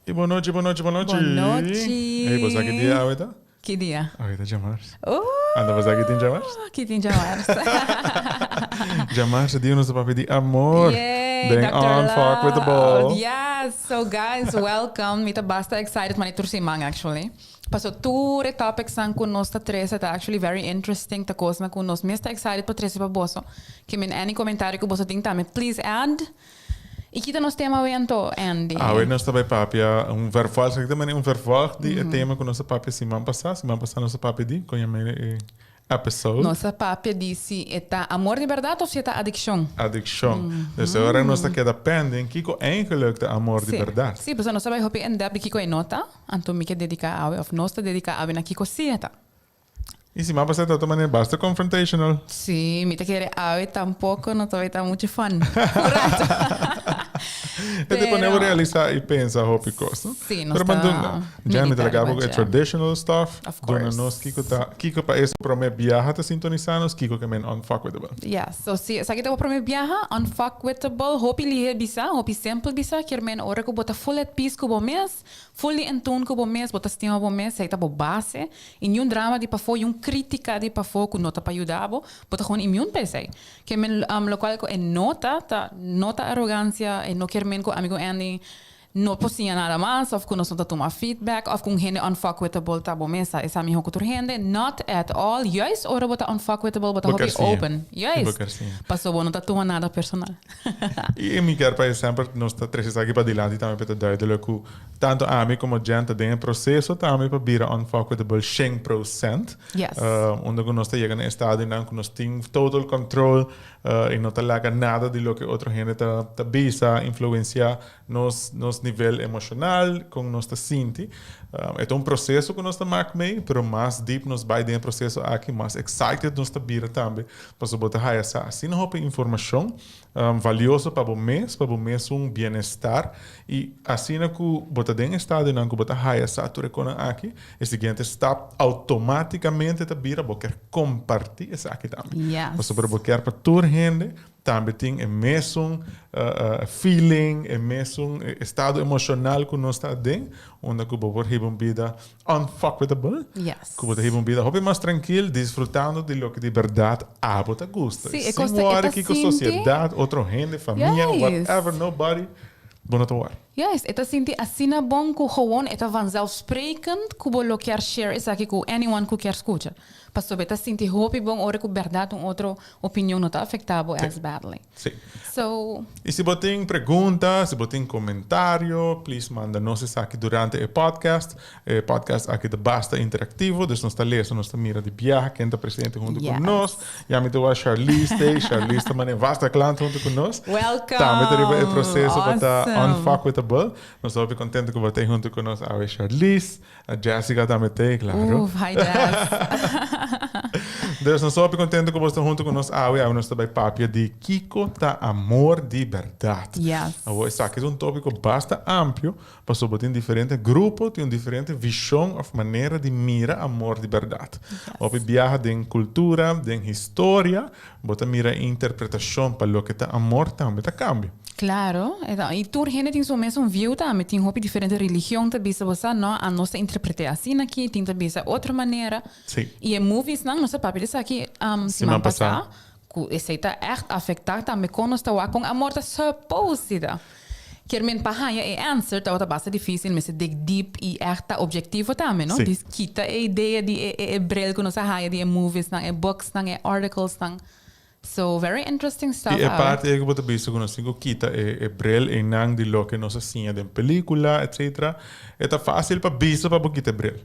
I bon nochi, bon nochi, bon nochi. Bon nochi. Hey, bo sa ki dia awe ta? Ki dia? Awe ta djamars. Oh! Anda bo sa ki tin djamars? Ki tin djamars? Djamars ta dia nos ta papia di amor. Yay, Den Dòkter On Fuck With The Love. Ball. Yes, so guys, welcome. Mi ta basta excited mane tur siman actually. Paso tur e topicsnan ku nos ta trese ta actually very interesting, ta kosnan ku nos mes ta excited pa trese pa boso. Ke men any komentario ku boso tin tambe please add. I kita nos tema awe anto, Andy? Awe nos ta bai papia un vervolg, sa kita mane un vervolg di e tema ku nos a papia siman pasá. Siman pasá nos a papia di, kon yama e episode? Nos a papia di si e ta amor di bèrdat òf si e ta adikshon. Adikshon. Dus e ora nos ta keda pending kiko eigenlijk ta amor di bèrdat. Si, pasobra nos a bai hopi in depth di kiko e no ta, anto mi ke dediká awe òf nos ta dediká awe na kiko si e ta. I siman pasá ta manera basta confrontational. Sí, mi ta kere awe tampoco no ta ta mucho fun. Un rato. E te pone bo realisa i pensa hopi cos, no? Sí, nos Pero ta ban duna, ja mi ta laga bo medita cu e riba dje. traditional stuff. Of Duna course. nos kico ta, kico pa esun prome biaha ta sintonisa nos, kico ke men unfuckwithable. Yes, so si esaki ta bo prome biaha, unfuckwithable, hopi lihe bisa, hopi simpel bisa, kier men ora cu bo ta full at peace cu bo mes, fully in tune cu bo mes, bo ta stima bo mes, esaki ta bo base, I niun drama di pafó, niun krítika di pafó ku no ta pa yuda bo, bo ta gewoon immuun pa esei. Ke men lokual ku e no ta, ta no ta arogansia, e no kier men ku ami ku Andy no por siña nada mas òf ku nos no ta tuma feedback òf ku un hende unfuckwithable ta bo mesa e sa mihó ku tur hende, not at all, juist ora bo ta unfuckwithable bo ta Bo hopi kier siña. open, I bo juist, kier siña. paso bo no ta tuma nada personal. I mi kier pa e semper nos ta trese esaki padilanti tambe pa ta duidelijk ku Tanto ami como Jen ta den e proceso tambe pa bira unfuckwithable shen procent. Yes. Unda cu nos ta yega na e estadionan cu nos tin total control y no ta laga nada di loke otro hende ta ta bisa influencia nos nos nivel emocional, con nos ta sinti. E ta un proceso cu nos ta mak mee, pero mas deep nos bay den e proceso aki, mas excited nos ta bira tambe, pasobra bo ta haya sa asina hopi informacion Valioso pa bo mes, pa bo mesun bienestar i asina ku bo ta den estadionan ku bo ta haya sa tur e konan aki, e siguiente stap outomátikamente ta bira bo kier kompartí esaki tambe. Yes. Pasobra bo kier pa tur hende tambe tin e mesun feeling, e mesun estado emoshonal ku nos ta aden, unda ku bo por hiba un bida Unfuckwithable. Yes. Ku bo ta hiba un bida hopi mas trankil, disfrutando di loke di bèrdat abo ta gusta. Sí, e Sin kos ta, e wòri ta kiko sinti. sosiedat, otro hende, famia, Yes. whatever, nobody, bo no ta wòri. Yes, e ta sinti asina bon ku gewoon e ta vanzelfsprekend ku bo lo kier share esaki ku anyone ku kier skucha. Pasobra e ta sinti hopi bon ora ku bèrdat un otro opinion no ta afektá bo as badly. Sí. So. Y si bo tin pregunta, si bo tin comentario, please manda nos esaki durante e podcast. E podcast aki ta basta interactivo, dus nos ta lesa, nos ta mira di biaha ken ta presente hunto cu nos. Ya mi ta wak Charlize tey, Charlize ta mane basta klant hunto cu nos. Welcome! Tambe ta riba e proceso pa ta Awesome! unfuckwithable. Nos ta hopi contento cu bo ta hunto cu nos awe Charlize. Jessica tambe t'ei, claro. Uf, hi Jess. Dus nos hopi contento cu bo sta hunto cu nos awe. Awe nos ta bay papia di kico ta amor di berdad. Yes. Awor esaki ta un topico basta amplio, pasobra bo tin diferente grupo, tin un diferente vision of manera di mira amor di berdad. Yes. Hopi biaha den cultura, den historia, Bo ta mira e interpretacion pa loke ta amor tambe ta cambia. Claro, i tur hende tin su mesun view tambe, tin hopi diferente religion ta bisa bo sa no, a nos ta interprete asina aki, tin ta bisa otro manera. Sí. I e moviesnan, nos a papia di esaki siman pasa, cu esey ta echt afecta tambe con nos ta wak con amor ta supposed di ta. Kier men pa haña e answer tabata basta dificil, mester dig deep i echt ta objectivo tambe, no? Sí. Dis kita e idea di e e e bril cu nos a haña di e moviesnan, e booksnan, e articlesnan. So, very interesting stuff I e awe. parti ei cu bo ta bisa cu nos tin cu kita e e bril einan di loke nos a siña den pelicula, etcetera, e ta facil pa bisa pa bo kita e bril.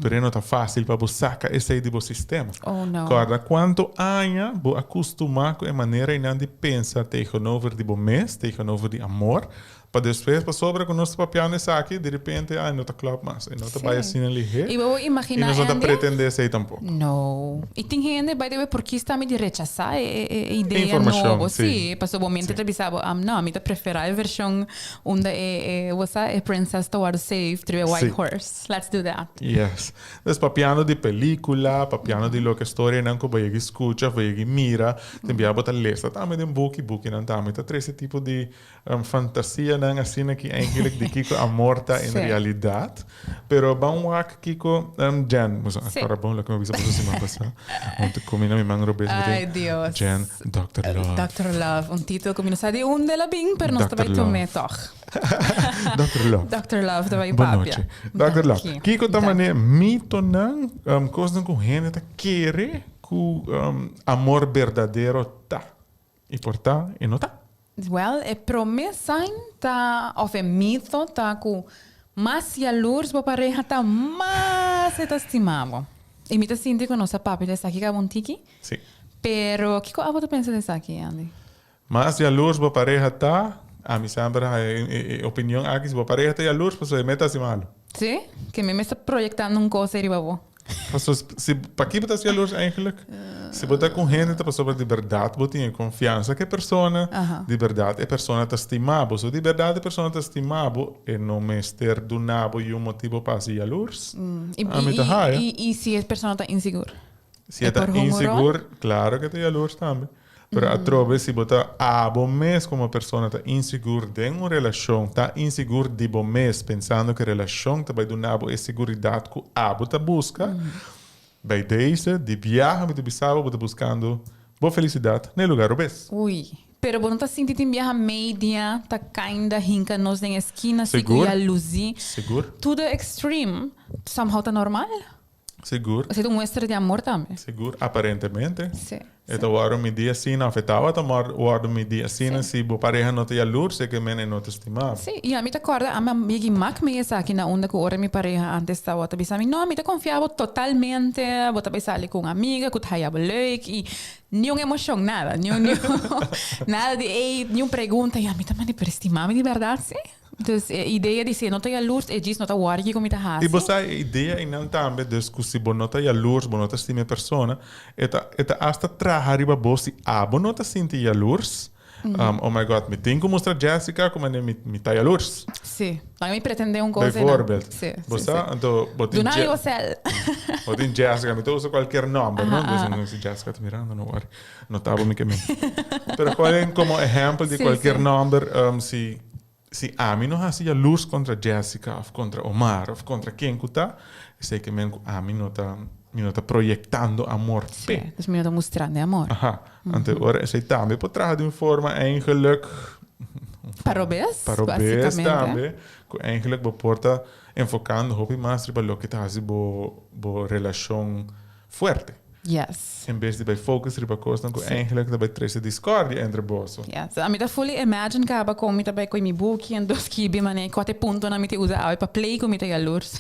Pero e no ta facil pa bo saca esei di bo sistema. Oh, no. Corda cuanto aña bo a custuma cu e manera einan di pensa tegenover di bo mes, tegenover di amor, pa despues pasobra cu nos ta papiando esaki, di repente, ah, e no ta klop mas, e no ta bay Sí. asina lihe. I bo por I imagina, nos no ta Andy? pretende esei tampoco. No. I tin hende, by the way, por kis tambe di rechasa e, e, e idea Informacion, nobo. sí. Sí, pasobra bo mente Sí. ta bisa bo, am, no, mi ta prefera e version unda e, e, bo sa, e princess ta wòrdu saved riba e white Sí. horse. Let's do that. Yes. Dus papiando di pelicula, papiando di loke storianan cu bo yegi scucha of bo yegi mira, tin bia bo ta lesa tambe den buki, bukinan tambe ta trece tipo di fantasianan. Mitonan asina ki eigenlijk di kiko amor ta in realidad. Pero ban wak kiko Jen, bo sa para bon loke mi bisa boso siman pasa. Want komi na mi man robes Ay Dios. Jen, Dr. Love. Dr. Love, un titulo ku mi no sa di unda el a bin, pero nos ta bai tome tog. Dr. Love. Dr. Love ta bai papia. Bon nochi. Dr. Love, kiko ta mane mitonan, kosnan ku hende ta kere ku amor berdadero ta? I por ta i no ta. Well, e prome sign ta, of e mito ta ku mas yalurs bo pareha ta, mas e ta stima bo. I mi ta sinti ku nos a papia di esaki kaba un tiki. Si. Pero kiko abo ta pensa di esaki, Andy? Mas yalurs bo pareha ta, ami semper haña e opinion aki, si bo pareha ta yalurs, pasobra e meta hasi malu. Si? Ke mi mester proyektando un kos ei riba bo. Paso si paki bo ta hasi yalurs eigenlijk? Si bo ta ku hende ta pasobra di bèrdat bo tin e konfiansa ku e persona, di bèrdat e persona ta stima bo. So di bèrdat e persona ta stima bo, e no mester duna bo yu motibu pa hasi yalurs. Ami ta haya. I si e persona ta insigur? Si e ta insigur, klaro ku e ta yalurs tambe. Pero atrobe si bo ta abo mes como persona ta insigur den un relacion, ta insigur di bo mes pensando cu e relacion ta bay duna bo e seguridad cu abo ta busca, bay deze di biaha bo ta bisa bo bo ta buscando bo felicidad na e lugar robes. Ui, pero bo no ta sinti tin biaha media ta kinda hinca nos den e skina si cu jaluzi. Sigur. To the extreme, somehow ta normal. Sigur. Esei ta un muestra di amor tambe. Sigur, aparentemente. Sí. E ta wòrdu midí asina òf e tabata wòrdu midí asina si bo pareha no ta yalurs e ke men e no ta stima bo. Sí, i ami ta kòrda ami a yegi mak mi esaki na unda ku ora mi pareha antes tabata bisa mi, no, mi ta konfia bo totalmente, bo ta bai sali ku un amiga ku ta haya bo leuk i niun emoshon, nada, niun niun nada di ey, niun pregunta i ami ta manda pero stima mi di bèrdat sí? Dus e idea di si e no ta yalurs, e djis no ta wòri kiko mi ta hasi. I bo sa e idea einan tambe, dus ku si bo no ta yalurs, bo no ta stima e persona, e ta e ta asta traha riba bo si abo no ta sinti yalurs, oh my God, mi tin ku mustra Jessica ku manera mi mi ta yalurs. Sí. Laga mi pretendé un kos einan. Bijvoorbeeld. Sí, Bo sí, sa, sí. anto bo tin Duna Je- mi bo sèl. Bo tin Jessica, mi ta usa kualkier nòmber, no? Dus no si Jessica ta mirando, no wòri. No ta bo mi ke mi. Pero kolen komo ehèmpel di kualkier nòmber, si si ami no hasi yalurs kontra Jessica òf kontra Omar òf kontra ken ku ta, esei ke men ku ami no ta mi no ta proyektando amor p'e. Sí, dus mi no ta mustrando e amor. Aha. Anto ora esei tambe por traha di un forma eigenlik Pa robes, pa robes básicamente. tambe, ku eigenlik bo por ta enfokando hopi mas riba loke ta hasi bo bo relashon fuerte. Yes. En bes di bai focus riba cosnan cu eigenlijk ta bai trece discordia entre boso. Yes. Ami ta fully imagine caba con mi ta bai coy mi buki en dos skibi mane cua ta e puntonan mi ta usa awe pa play cu mi ta yalurs.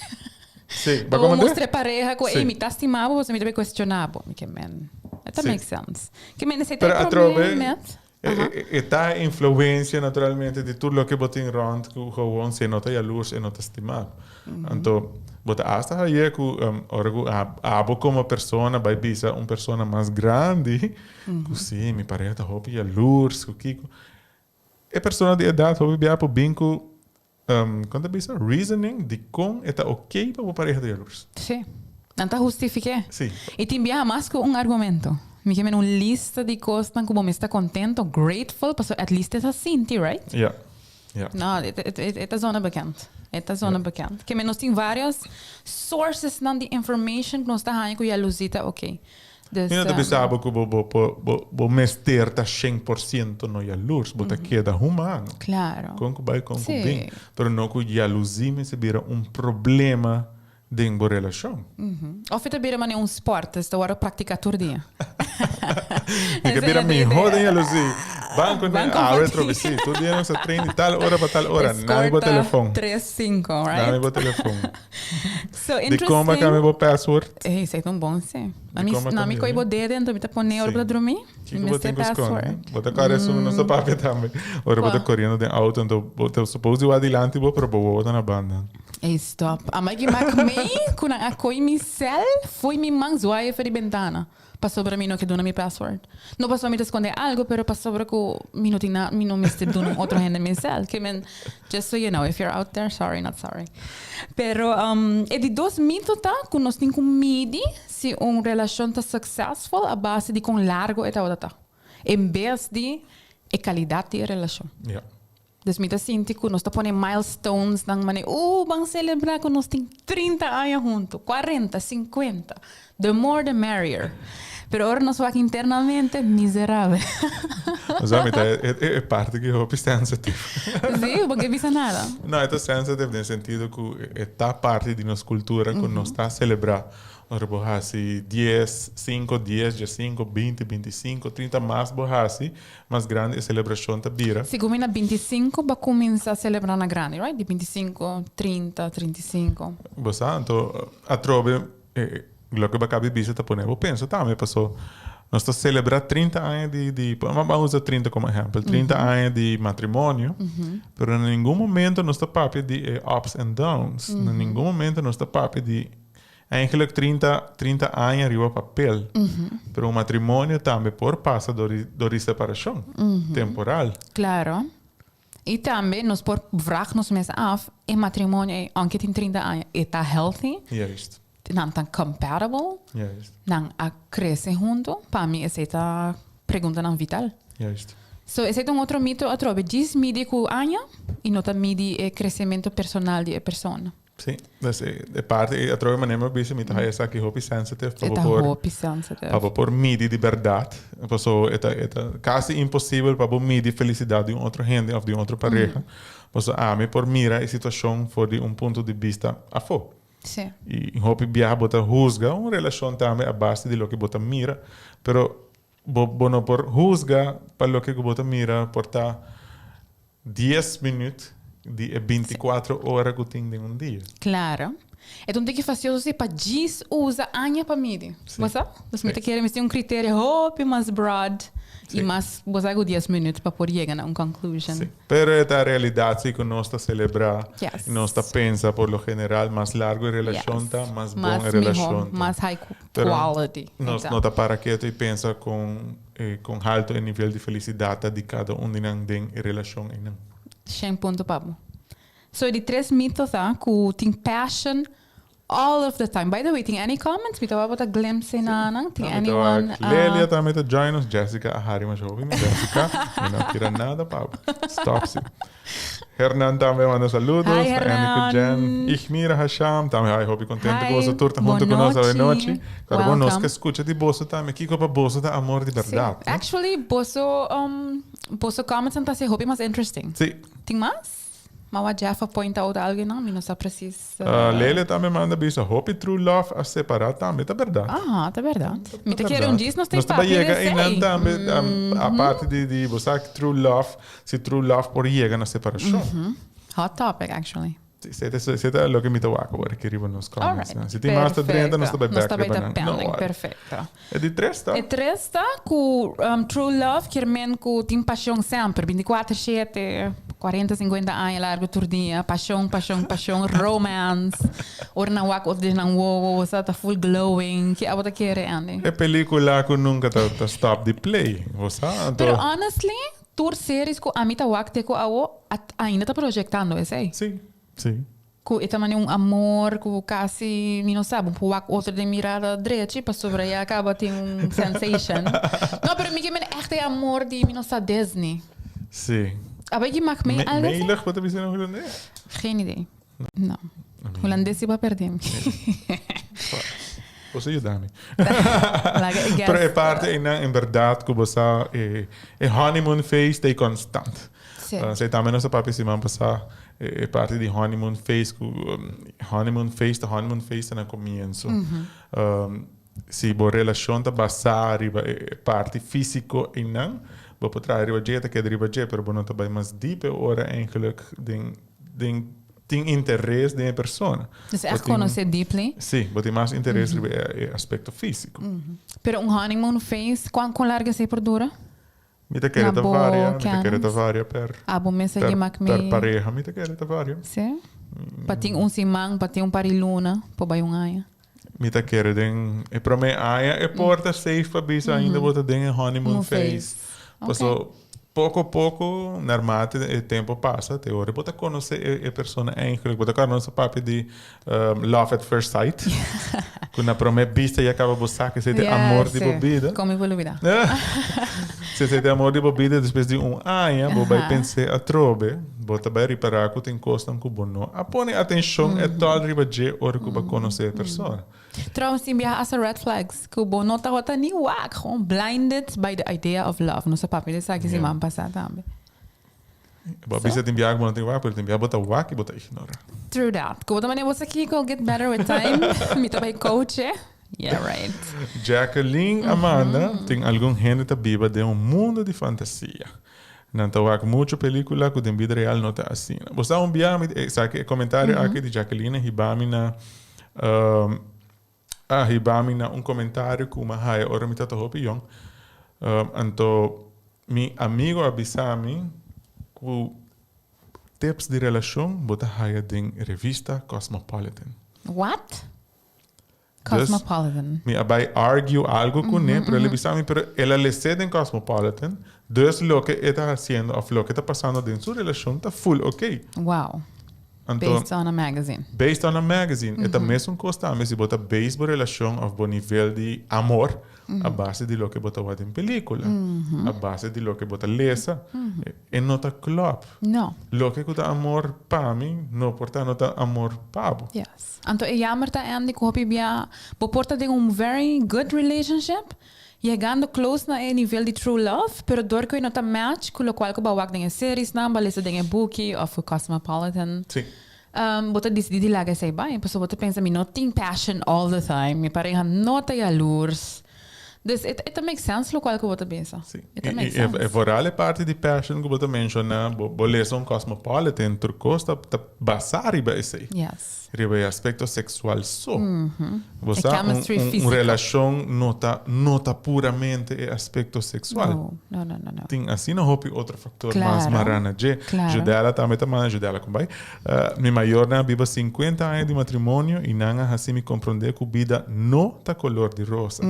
Sí, Pa bo mustra e pareha cu ey mi ta stima bo, pasobra mi ta bai cuestiona bo. Mi ke men, that Sí. make sense. Ke men esey ta Pero e atrobe, prome met. E ta e influencia naturalmente di tur loke bo tin rond cu gewoon si e no ta yalurs e no ta stima bo. Anto bo ta hasta haye cu ora cu abo como persona bay bisa un persona mas grandi cu si mi pareha ta hopi yalurs cu kico. E persona di edad hopi bia por bin cu Con ta bisa? Reasoning dicon e ta ok pa bo pareha ta yalurs. Sí. Nan ta hustifiké. Sí. I tin biaha mas ku un argumento. Mi ke mira un lista di kosnan ku bo mes ta kontento, grateful, pasobra at least e ta sinti, right? Ja. Ja. No, e ta zona bekend. E ta zona bekend. Ke men nos tin varios sourcesnan di information ku nos ta haña ku yaluzi ta ok. Mi no ta bisa bo ku bo bo bo bo mester ta 100% no yalurs, bo ta keda humano. Claro. Kon ku bai kon ku bin. Pero no ku yaluzi mester bira un problema den bo relashon. Of e ta bira manera un sport, es ta wòrdu praktiká tur dia. Mi ke bira mihó den yaluzi. Ban ku ne awe trobe si. Tur dia nos ta train di tal ora pa tal ora. Nami bo telefon. Tres sinku, right? Nami bo telefon. So Di kon bo interesting. kambia bo password? Ey, esei ta un bon si. Di kon bo Na mi kambia? koi bo dede, anto mi ta pone ora bo ta drumi. Mi Kiko bo mester tin ku skonde? password. Bo ta kore esun nos ta papia tambe. Ora bo ta Kua? koriendo den auto, anto bo ta suppose di wak dilanti bo, pero bo wowo ta na banda. Ey, stop. Amai ki mak mei ku nan a koi mi sel, fo'i mi man zwaai for di bentana. Pasobra mi no ke duna mi password. No pasobra mi ta skonde algo, pero pasobra ku mi no tin na, mi no mester duna un otro hende mi sel. Ke men, just so you know, if you're out there, sorry not sorry. Pero e di dos mito ta ku nos tin ku midi si un relashon ta successful a base di kon largo e tabata ta, en bes di e kalidat di e relashon. Ja. Dus mi ta sinti ku nos ta pone milestones nan manera, uh, ban selebrá ku nos tin 30 aña huntu, 40, 50. The more the merrier. Pero ora nos wak internamente, miserabel. Osea, mi ta e, e, e parti ki hopi sensitive. Sí, bo ke bisa nada. No, e ta sensitive den sentido ku e ta parti di nos kultura ku nos ta selebrá. Ora bo hasi dies, sinku, dies, diesinku, binti, bintisinko, trinta, mas bo hasi, Mas grandi e celebracion ta bira. Segun mi na bintisinko bo a cuminsa celebra na grandi, right? Di bintisinko, trinta, trintisinko. Bo sa, anto atrobe e loke bo a caba di bisa ta pone bo pensa tambe, paso nos ta celebra trinta aña di, di, ban usa trinta como ehempel, trinta aña di matrimonio, pero na ningun momento nos ta papia di e ups and downs, na ningun momento nos ta papia di Eigenlijk 30, 30 aña riba papel. Pero un matrimonio tambe por pasa door di, door di separacion temporal. Claro. Y tambe nos por vraag nos mes af, e matrimonio ei, aunke tin 30 aña, e ta healthy? Juist. Nan ta compatible? Juist. Nan a crece hunto? Pa mi esei ta preguntanan vital. Juist. So esei ta un otro mito atrobe. Djis midi cu aña y no ta midi e crecemento personal di e persona. Sí, dus e, e parte e atrobe manera mi a bisa mi ta haya esaki hopi sensitive pa E bo ta por hopi sensitive. pa bo por midi di berdad. Paso e ta e ta casi imposibel pa bo midi felicidad di un otro hende of di un otro pareha. Paso ami por mira e situacion for di un punto di bista afo. Sí. Y hopi biaha bo ta huzga un relacion tambe a base di loke bo ta mira, pero bo bo no por huzga pa loke cu bo ta mira por ta Dies minuut di e binticuatro ora cu tin den un dia. Claro. E ta un tiki fastioso si pa djis usa aña pa midi. Si. Bo sa? Dus mi ta kere mester un criterio hopi mas broad y mas bo sa cu dies minuut pa por yega na un conclusion. Si. Pero e ta realidad si cu nos ta celebra Yes. y nos ta pensa por lo general mas largo e relacion Yes. ta, mas bon Mas e relacion miho, ta. mas high Pero quality. nos no ta para keto y pensa con E kon haltu e nivel di felisidat ta di kada un di nan den e relashon einan? Shen punto pa bo. So e di tres mito ta ku tin passion all of the time. By the way, tin any comments? Mi tabata ta glimpse na nan. Tin anyone? Lelia tambe ta join nos. Jessica a hari masha hopi mi. Jessica, mi no a tira nada pa bo. Stop si. Hernan tambe manda saludos. Hi, Hernan. Andy ku Jen. Igmira Hasham tambe. Hi, hopi contento ku Hi, boso tur ta hunto ku nos awe nochi. Claro, bo nos Welcome. ke skucha di boso tambe. Kiko pa boso ta amor di Sí. berdad? no? Actually, boso, um, boso comments ta hasi hopi mas interesting. Sí. Tin mas? Ma wa Jeff a point out algo no? Mi no sa precies. Lele tambe manda bisa hopi true love a separa tambe. Ta berdad. Aha, ta berdad. Mi ta Ta kere berdad. un djis nos ta Nos ta papia yega di einan esei. tambe, aparte di, di bo sa true love, Si true love por yega na separashon. Hot topic, actually. Si, esei ta loke mi ta wak awor aki riba nos comments. Alright. Si tin mas ta drenta, nos ta bai Nos bek ta bai riba ta nan. pending. No worry. Perfecto. E di tres ta? E tres ta ku true love kier men ku tin pasion semper, binticuater shete, cuarenta, cincuenta aña largo tur dia, pasion, pasion, pasion, romance. Ora nan wak otro den nan wowo, bo sa ta full glowing. Ke abo ta kere, Andy? E pelicula ku nunca ta stop di play, bo sa? Anto. Pero honestly, Tur series ku ami ta wak te ku awo ainda ta proyectando esei. Sí, sí. Ku e ta mane un amor ku kasi mi no sa, bo por wak otro den mirada drechi pasobra ya kaba tin un sensation. No, pero mi ke mene echt e amor di mi no sa Disney. Sí. Abo ki mak mee algo así? Meilig, bo ta bisa na hulandes? Geen idee. No. Hulandes si bo a perde mi. Bo sa yuda mi. Laga e guest. Pero e parte einan en berdad ku bo sa e e honeymoon phase ta e constant. Sí. Esei tambe nos a papia siman pasá e parti di honeymoon phase ku honeymoon phase ta honeymoon phase ta na komienso. Si bo relashon ta basá riba e parti físiko einan bo por traha riba dje ta keda riba dje pero bo no ta bai mas diep e ora eigenlijk den Den tin interes den e persona. Dus echt conoce deeply. Sí, bo tin mas interes riba e aspecto físico. Pero un honeymoon phase, cuan con largo esey por dura? Mi ta kere ta varia, mi ta kere ta varia per. Abo mes a yema mi. Per pareha mi ta kere ta varia. Sí? Pa tin un siman, pa tin un par di luna, por bay un aña. Mi ta kere den e prome aña e por ta safe pa bisa ainda bo ta den e honeymoon phase. Paso. Poco poco, naarmate e tempo pasa, te ora bo ta conoce e persona eigenlijk. Bo ta kòrda nos a papia di love at first sight. Ku na prome bista ya kaba bo sa ku esei ta e amor di bo bida. Kon mi por lubida? Si esei ta e amor di bo bida, despues di un aña bo bai pens'é atrobe, bo ta bai ripará ku tin kosnan ku bo no a pone atenshon ètòl riba dje ora ku bo a konosé e persona. Trouwens tin biaha hasta red flags ku bo no tabata ni wak, gewoon blinded by the idea of love. Nos a papia di esaki siman pasá tambe. Bo a bisa tin biaha ku bo no tin wak, pero tin biaha bo ta wak i bo ta ignorá. True that. Ku bo ta manera bo sa kiko, get better with time. Mi ta bai coach e. Yeah right. Jacqueline a manda, Tin algun hende ta biba den un mundo di fantasia. Nan ta wak mucho pelicula cu den bida real no ta asina. Bo sa un bia mi esaki e comentario aki di Jacqueline a hiba mi na a hiba mi na un comentario cu mi a haya ora mi tata hopi yong. Anto mi amigo a bisa mi cu tips di relacion bo ta haya den revista Cosmopolitan. What? Cosmopolitan. Dus, mi a bai argue algo kuné, pero el a bisa mi, pero el a les'é den Cosmopolitan, dus loke e ta hasiendo òf loke ta pasando den su relashon ta full oké. Wow. Anto, Based on a magazine. Based on a magazine. E ta mesun kos tambe si bo ta base bo relashon òf bo nivel di amor a base di loke bo ta wak den pelikula, a base di loke bo ta lesa. E no ta klòp. No. Loke ku ta amor pa mi no por ta no ta amor pa bo. Yes. Anto e jammer ta Andy ku hopi bia bo por ta den un very good relationship, yegando close na e nivel di true love, pero dor ku e no ta match ku lokual ku bo a wak den e seriesnan, bo a lesa den e buki òf ku Cosmopolitan. Sí. Bo ta disidí di laga esei bai, pasobra bo ta pensa mi no tin passion all the time, mi pareha no ta yalurs. Dus e ta make sense locual cu bo ta bisa. Sí. E ta make sense. E vooral e parti di passion cu bo ta menciona, bo lesa un Cosmopolitan, tur cos ta basa riba esey. Yes. Riba e aspecto sexual so. Bo E sa chemistry un fisico. relacion no ta no ta puramente e aspecto sexual. No, no, no, no, no. Tin asina hopi otro factor mas Claro. mara na dje. Claro. Judela tambe ta manda, Judela con bai. Mi mayornan a biba 50 aña di matrimonio y nan a haci mi comprende cu bida no ta color di rosa.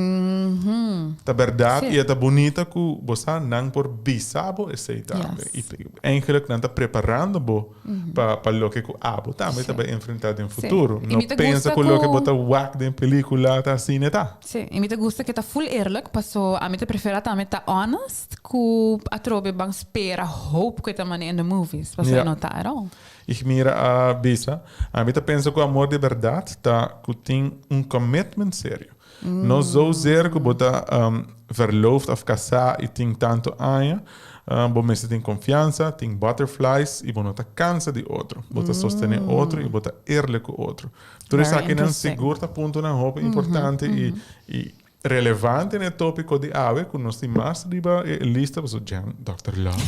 Ta berdad y e ta bunita cu bo sa nan por bisa bo esey tambe. Y eigenlijk nan ta preparando bo pa pa loke cu abo tambe ta bay enfrenta den futuro. No pensa cu loke bo ta wak den pelicula ta asina e ta. Sí, y mi ta gusta cu e ta full eerlijk, paso ami ta prefera tambe ta honest cu atrobe ban spera hope cu e ta mane in the movies, paso e no ta at all. Igmira a bisa, Ami ta pensa cu amor di berdad ta cu tin un commitment serio. No zozeer cu bo ta verloofd of casá y tin tanto aña. Bo mester tin confiansa, tin butterflies y bo no ta cansa di otro. Bo ta sostene otro y bo ta eerlijk cu otro. Tur esakinan sigur ta puntonan hopi importante y y relevante na e topico di awe cu nos tin mas riba e lista pasobra Jan, Dòkter Love,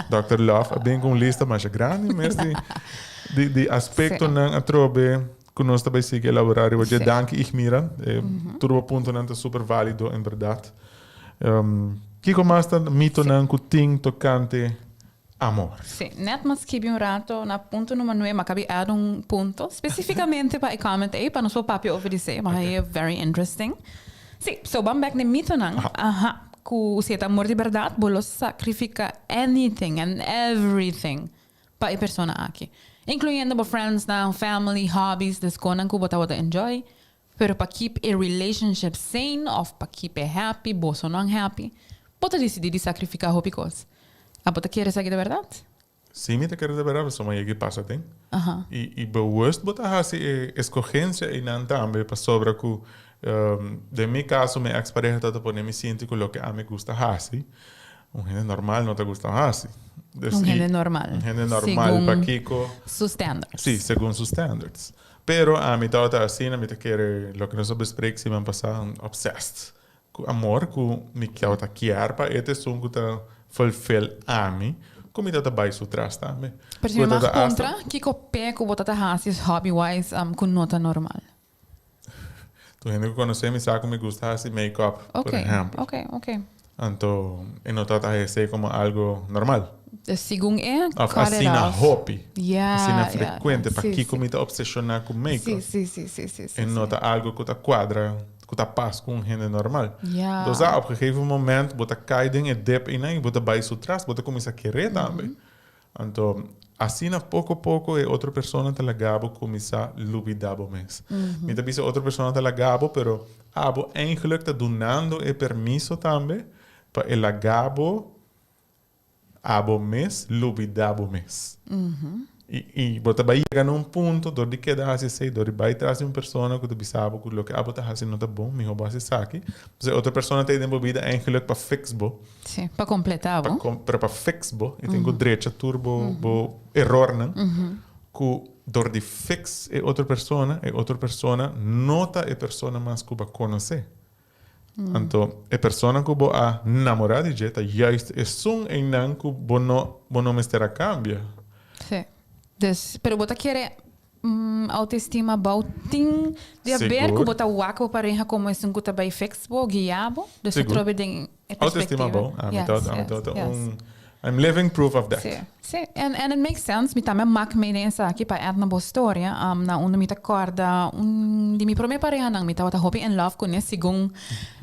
Dòkter Love a bin cu un lista masha grandi mes di di di aspectonan atrobe cu nos ta bay sigui elabora riba dje. Danki Igmira, tur bo puntonan ta super valido en berdad. Kico mas ta mitonan cu tin tocante amor. Sí, net m'a skibi un rato na punto nummer nuebe, m'a kabi add un punto specificamente pa e comment ei, pa nos por papia over di esei, m'a haña very interesting. Sí, so ban bek n'e mitonan, aha, ku si e ta amor di bèrdat, bo lo sacrifica anything and everything pa e persona aki, incluyendo bo friendsnan, family, hobbies, des konan ku bo tabata enjoy, pero pa keep e relationship sane of pa keep e happy, bosonan happy, bo ta disidí di sacrifica hopi kos. Abo ta kere esaki ta bèrdat? Sí, mi ta kere ta bèrdat, pasobra mi a yega pasa den. I i bewust bo ta hasi e eskogensia einan tambe pasobra ku den mi kaso mi eks pareha tabata pone mi sinti ku loke ami gusta hasi, un hende normal no ta gusta hasi. Dus Un hende normal. Un hende normal Segun pakiko? su standards. Sí, segun su standards. Pero ami tabata asina, mi ta kere loke nos a besprek siman pasá, obsessed. Ku amor ku mi tabata kier pa e ta esun ku ta fulfill ami, ku mi tabata bai su tras tambe. Pero si mi mag puntra, kiko p'e ku bo ta ta hasi hobby wise ku no ta normal? Tur hende ku konosé mi sa ku mi gusta hasi make up, por ehèmpel. Ok, ok, ok. Anto e no tabata hasi esei komo algo normal. Segun e, Of cut it asina off. hopi, Yeah, asina yeah, frekuente, yeah. pakiko mi ta obseshoná ku make Sí, up? sí, sí, sí, sí, sí, E no sí. ta algo ku ta kuadra. ku ta pas ku un hende normal. Dus a op gegeven moment bo ta kai den e dip einan i bo ta bai su tras, bo ta kuminsá keré tambe. Anto asina poko poko e otro persona ta laga bo kuminsá lubidá bo mes. Mi ta bisa otro persona ta laga bo, pero abo eigenlijk ta dunando e permiso tambe pa e laga bo Abo mes lubidá bo mes. I i bo ta bai yega na un punto dor di keda hasi esei, dor di bai tras di un persona ku ta bisa bo ku loke abo ta hasi no ta bon, mihó bo hasi esaki. Entonces e otro persona ta ei den bo bida eigenlijk pa fix bo. Sí, pa kompletá bo. Pa kom, pero pa fix bo, e tin ku drecha tur bo bo erornan ku dor di fix e otro persona, e otro persona no ta e persona mas ku bo a konosé. Anto e persona ku bo a namorá di dje ta juist esun einan ku bo no bo no mester a kambia. Sí. Dus, pero bo ta kere autoestima bou tin di haber ku bo ta wak bo pareha komo esun ku ta bai fix bo, guia bo? Dus ta trobe den e perspektiva. Autoestima bou, ami ta ami ta un I'm living proof of that. Sí, sí. And and it makes sense. Mi tambe a mak mee den esaki pa add na bo storia. Na unda mi ta kòrda un di mi promé parehanan mi tabata hopi in love kuné segun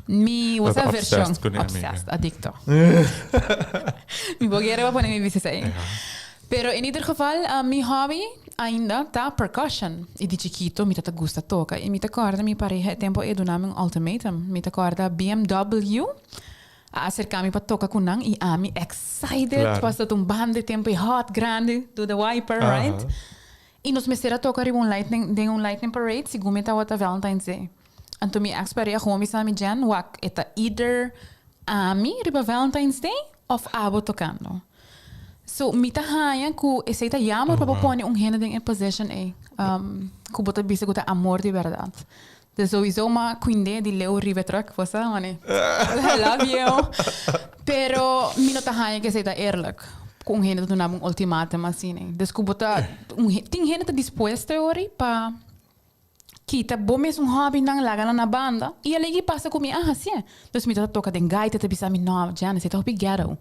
mi what's that vershon? Obsessed kuné, amiga. Obsessed, adikto. Mi por kere pa pone mi bisa esei. Pero in ieder geval mi hobby ainda ta percussion. I di chikito mi ta ta gusta toka. I mi ta kòrda mi pareha e tempu ei duna mi un ultimatum. Mi ta kòrda BMW. A acerca mi pa toca cu nan y ami excited Claro. pasobra ta un banda e tempo e hot grandi do the wiper right y nos mester a toca riba un lightning den un lightning parade segun mi tabata Valentine's Day anto mi ex pareha gewoon bisa mi Jen wak e ta either ami riba Valentine's Day of abo tocando so mi ta haya cu esey ta jammer pa bo pone un hende den e position ey cu bo ta bisa cu ta amor di berdad. Dus sowieso ma cuinde di leu riba e truck, bo sa mane. I love you. Pero mi no ta haña cu esey ta eerlijk. Cu un hende ta duna bo un ultimatum asina. Dus cu bo ta, un tin hende ta dispuesto e ori pa kita bo mes un hobbynan, laga nan na banda. Y alegi pasa cu mi a hacié. Dus mi ta toca den gaita, ta bisa mi, no, Janice, esey ta hopi ghetto.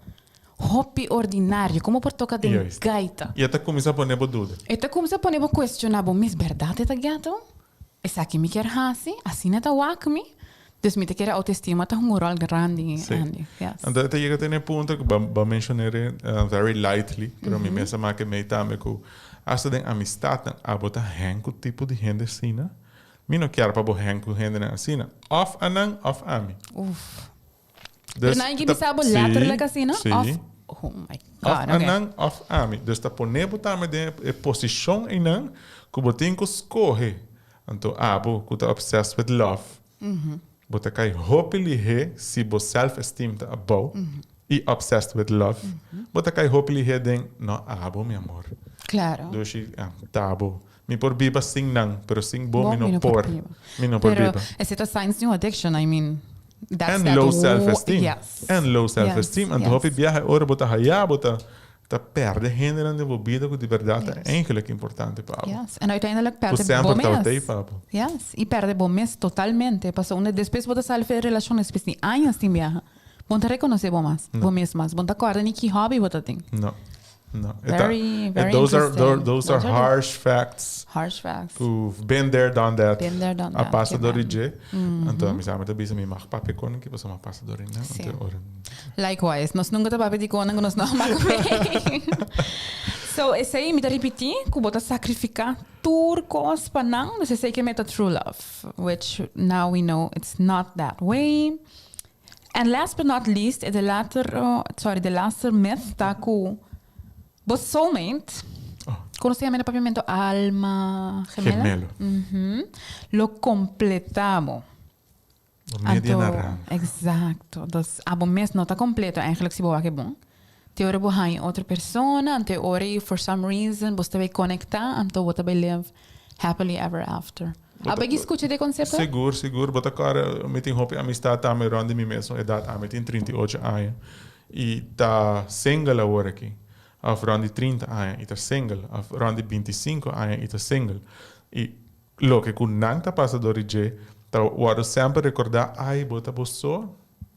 Hopi ordinario. Como por toca den gaita? Y e ta cuminsa pone bo duda. E ta cuminsa pone bo cuestiona bo mes, berdad e ta ghetto? Esaki mi kier hasi, asina ta wak mi. Dus mi ta kere autoestima ta hunga un rol grandi, Andy. Yes. Anto e ta yega te na e punto ku bo a menshon'é very lightly, pero mi mes a make mei tambe ku asta den amistatnan abo ta hang ku tipo di hende asina. Mi no kier pa bo hang ku hendenan asina, òf anan òf ami. Uf. Pero nan ke bisa bo letterlijk asina? Sí. Of, oh my God, Of anan of ami. Dus ta pone bo tambe den e posishon einan ku bo tin ku skohe. Anto abo ku ta obsessed with love, bo ta kai hopi lihé si bo self esteem ta abou i obsessed with love, bo ta kai hopi lihé den no abo mi amor. Claro. Dushi, ta bo. Mi por biba sin nan, pero sin bo mi no por. Mi no por Pero biba. esei ta signs di un addiction, I mean, that's And that low self-esteem. Yes. And low self-esteem. Yes, Anto hopi yes. biaha ora bo ta haya, bo ta ta perde hendenan den bo bida ku di bèrdat ta Yes. eigenlijk importante pa bo. Yes. En uiteindelijk Ku perde bo semper tabata mes. ei pa bo. Yes. I perde bo mes totalmente. Pasobra unda despues bo ta sali for e relashon despues di añas tin biaha, bo no ta rekonosé bo mas, bo mes mas. Bo no ta kòrda ni ki hòbi bo ta tin. No. No. E ta- Very, e very those are, interesting. those are Those are the- harsh facts. Harsh facts. Who've been there, done that. Been there, done A that, pasa ke door di men. dje. Anto mi sa mi ta bisa mi mag papia con ki pasobra mi a pasa door di nan. Sí. Anto ora Likewise, nos nunca ta papia di konan ku nos no a maak mee. So esei mi ta ripití ku bo ta sakrifiká tur kos pa nan, dus esei ke meta true love, which now we know it's not that way. And last but not least, e de later, sorry, de laatste myth ta ku bo soulmate, ku nos ta yama na papiamento alma gemela, Gemelo. lo kompletá bo. Bo media Anto, naranja. exacto. Dus abo mes no ta completo eigenlijk si bo wak e bon. Te ora bo haña otro persona, anto e ora ei for some reason bo ta bay conecta, anto bo ta bay live happily ever after. Abo a scucha di e concepto? Sigur, sigur. Bo ta kòrda, mi tin hopi amistad tambe rond di mi mesun edat. Ami tin 38 aña i ta single awor aki. Of rond di 30 aña i ta single. Of rond di 25 aña i ta single. I Loke ku nan ta pasa dor di dje ta wòrdu semper rekordá, Ai, bo ta bo so?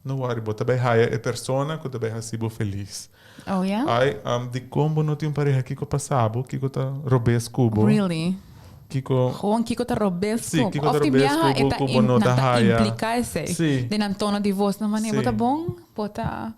No wòri, bo ta bai haya e persona ku ta bai hasi bo felis. Oh ya? Ai, dikon bo no tin un pareha? Kiko pasa bo? Kiko ta robes ku bo? Really? Kiko Gewoon kiko ta robes Sí, ku kiko ta of tin robes biaha ku e bo ta ku bo no nan ta ta haya. implica esei. Sí. Den nan tono di voz nan manera bo Sí. ta bon, bo ta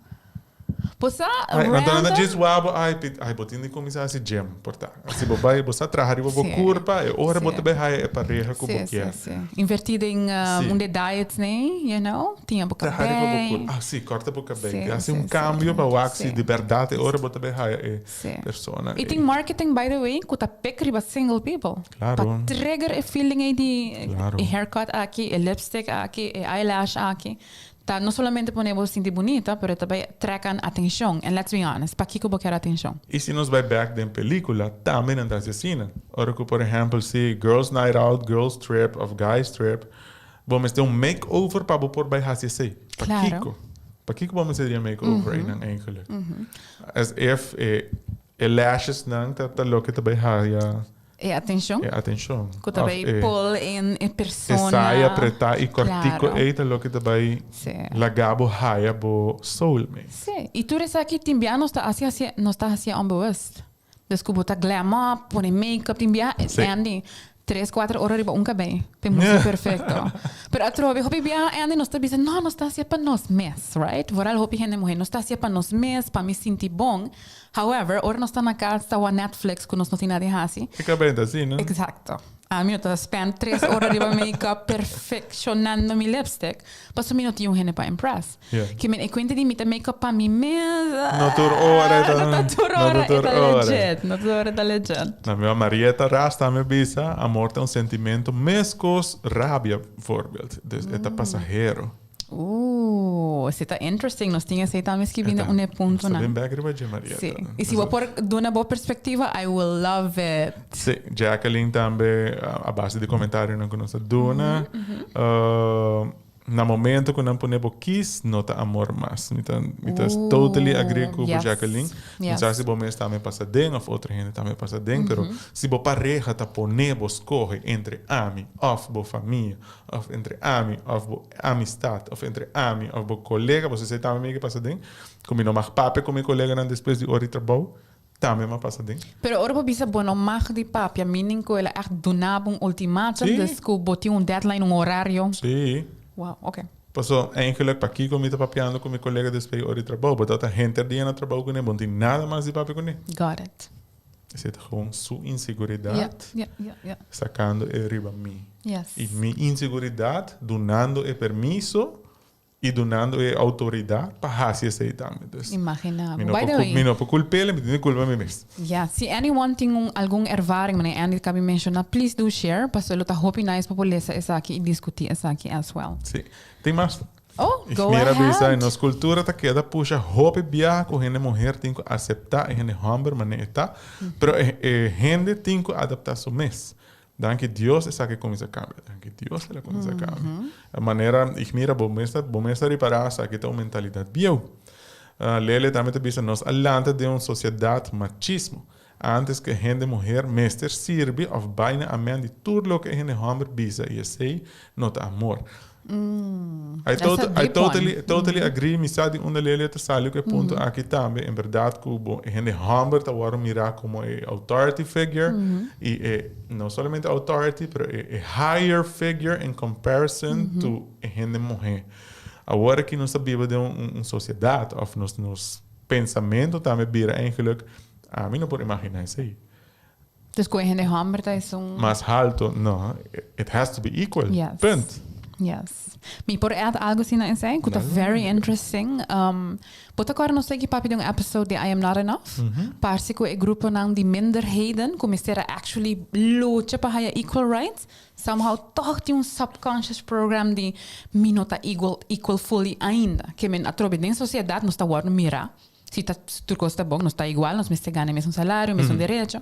bo sa Ai, nan ta nan ta random. djis wou bo ai pit ai bo tin di kuminsá hasi gym por ta. Si bo bai bo sa traha riba bo Sí. kurpa e ora bo Sí. ta bai haya e pareha ku bo Sí, sí, kier. sí. Invertí den Sí. un de diets nee, you know, tin bo Traha riba bo kabei. kurpa. Ah, sí, kòrta bo kabei. Sí, Hasi sí, un sí. kambio pa wak si Sí. di bèrdat e ora bo ta bai haya e Sí. persona I ei. tin marketing by the way ku ta pick riba single people. Claro. Pa trigger e feeling ei di Claro. e haircut aki, e lipstick aki, e eyelash aki. Ta no solamente pone bo sinti bunita, pero e ta bai trek an atencion. And let's be honest, pakiko bo kier atencion? I si nos bai bek den pelicula, tambe nan ta haci asina. Ora cu por ehempel si girls night out, girls trip of guys trip, bo mester un makeover pa bo por bai haci esey. Claro. Pakiko? Pakiko bo mester di e makeover eynan eigenlijk? As if e e lashes nan ta ta loke ta bai haya. E atencion. E atencion. Cu ta bay pull in e persona. E saya preta y cortico Claro. ey ta loke ta bay Sí. laga bo haya bo soulmate. Sí. Y tur esaki tin bia nos ta haci haci nos ta haci onbewust. Dus cu bo ta glam up, pone make-up, tin bia Sí. Andy tres cuater ora riba un cabey p'e musi perfecto. Pero atrobe hopi bia Andy nos ta bisa no nos ta haci pa nos mes, right? Vooral hopi hende muhe nos ta haci pa nos mes pa mi sinti bon. However, ora nos ta na cas ta wak Netflix cu nos no tin nada di haci. E cabey ta asina. Exacto. Ami no ta spend tres ora riba make-up perfeccionando mi lipstick, pasobra mi no tin un hende pa impress. Yeah. Ke men e cuenta di mi ta make-up pa mi mes. No tur ora e ta. No ta tur No ora ta tur e ta ora. legit. No tur ora e ta legit. Na mi Marieta Ras tambe bisa, amor ta un sentimento mescos rabia, voorbeeld. Dus e ta pasahero. Ooh, esei ta interesting. Nos tin esei tambe skibi na un e puntonan. Nos ta bin bek riba dje, Marieta. Sí. I si bo por duna bo perspectiva, I will love it. Sí. Jacqueline tambe, a base di comentarionan cu nos a duna, na momento cu nan pone bo kies, no ta amor mas. Mi ta, mi ta totally agree cu bo, Jacqueline. Mi sa si bo mes tambe pasa den of otro hende tambe pasa den, pero si bo pareha ta pone bo scoge entre ami of bo famia Of entre ami of bo amistad of entre ami of bo colega, bo esei tambe mi ke pasa den, ku mi no mag papia ku mi coleganan despues di ora di trabou, tambe mi a pasa den. Pero ora bo bisa bo no mag di papia, meaning ku el a ègt duna bo un ultimatum, Sí. dus ku bo tin un deadline, un horario. Sí. Wow, oké. Paso, eigenlijk pakiko mi ta papiando ku mi colega despues di ora di trabou? Bo ta ta henter dia na trabou kuné, bo no tin nada mas di papia kuné. Got it. Esei ta gewoon su inseguridat Yeah, yeah, yeah, sacando e riba mi. Yes. Y mi inseguridat dunando e permiso y dunando e autoridad pa haci esei tambe. Dus, Imagina mi bo. no By por the way. mi no por culp'el, mi tin di culpa mi mes. Yeah, si anyone tin un algun ervaring manera Andy ta cabi menciona, please do share, pasobra lo ta hopi nice pa por lesa esaki y discuti esaki as well. Sí. Tin mas? Oh, go Mira bisa, ahead. nos cultura ta keda pusha hopi biaha cu hende muher tin cu acepta e hende homber manera e ta, pero e, e hende tin cu adapta su mes. Danki Dios esaki cuminsa cambia. Danki Dios el a cuminsa cambia. Manera, ik mira, bo mes ta, bo mes ta ripara esaki ta un mentalidad bieu. Lele tambe ta bisa, nos a lanta den un sociedad machismo. Antes cu e hende muher mester sirbi of bai na amen di tur loke e hende homber bisa y esey no ta amor. I That's a tot I deep totally one. totally agree mi sa di unda Lelia ta sali cu e punto aki tambe en berdad cu bo e hende homber ta worde mira como e authority figure y e no solamente authority pero e e higher figure in comparison to e hende muher. Awor aki nos ta biba den un un sociedad of nos nos Pensamentu tambe bira eigenlijk, ami no por imaginá esei. Dus ku e hende hòmber ta esun. Mas halto, no, it has to be equal. Yes. Punt. Yes. Mi por add algo asina esei ku ta very interesting. Bo ta kòrda nos ta papia den un episode di I am not enough? Parse ku e gruponan di minderheden ku mester a actually lucha pa haya equal rights, Somehow tog tin un subconscious program di mi no ta igual, equal fully ainda. Ke men atrobe den sociedad nos ta wordo mira, si ta tur cos ta bon, nos ta igual, nos mester gana e mesun salario, mesun derecho.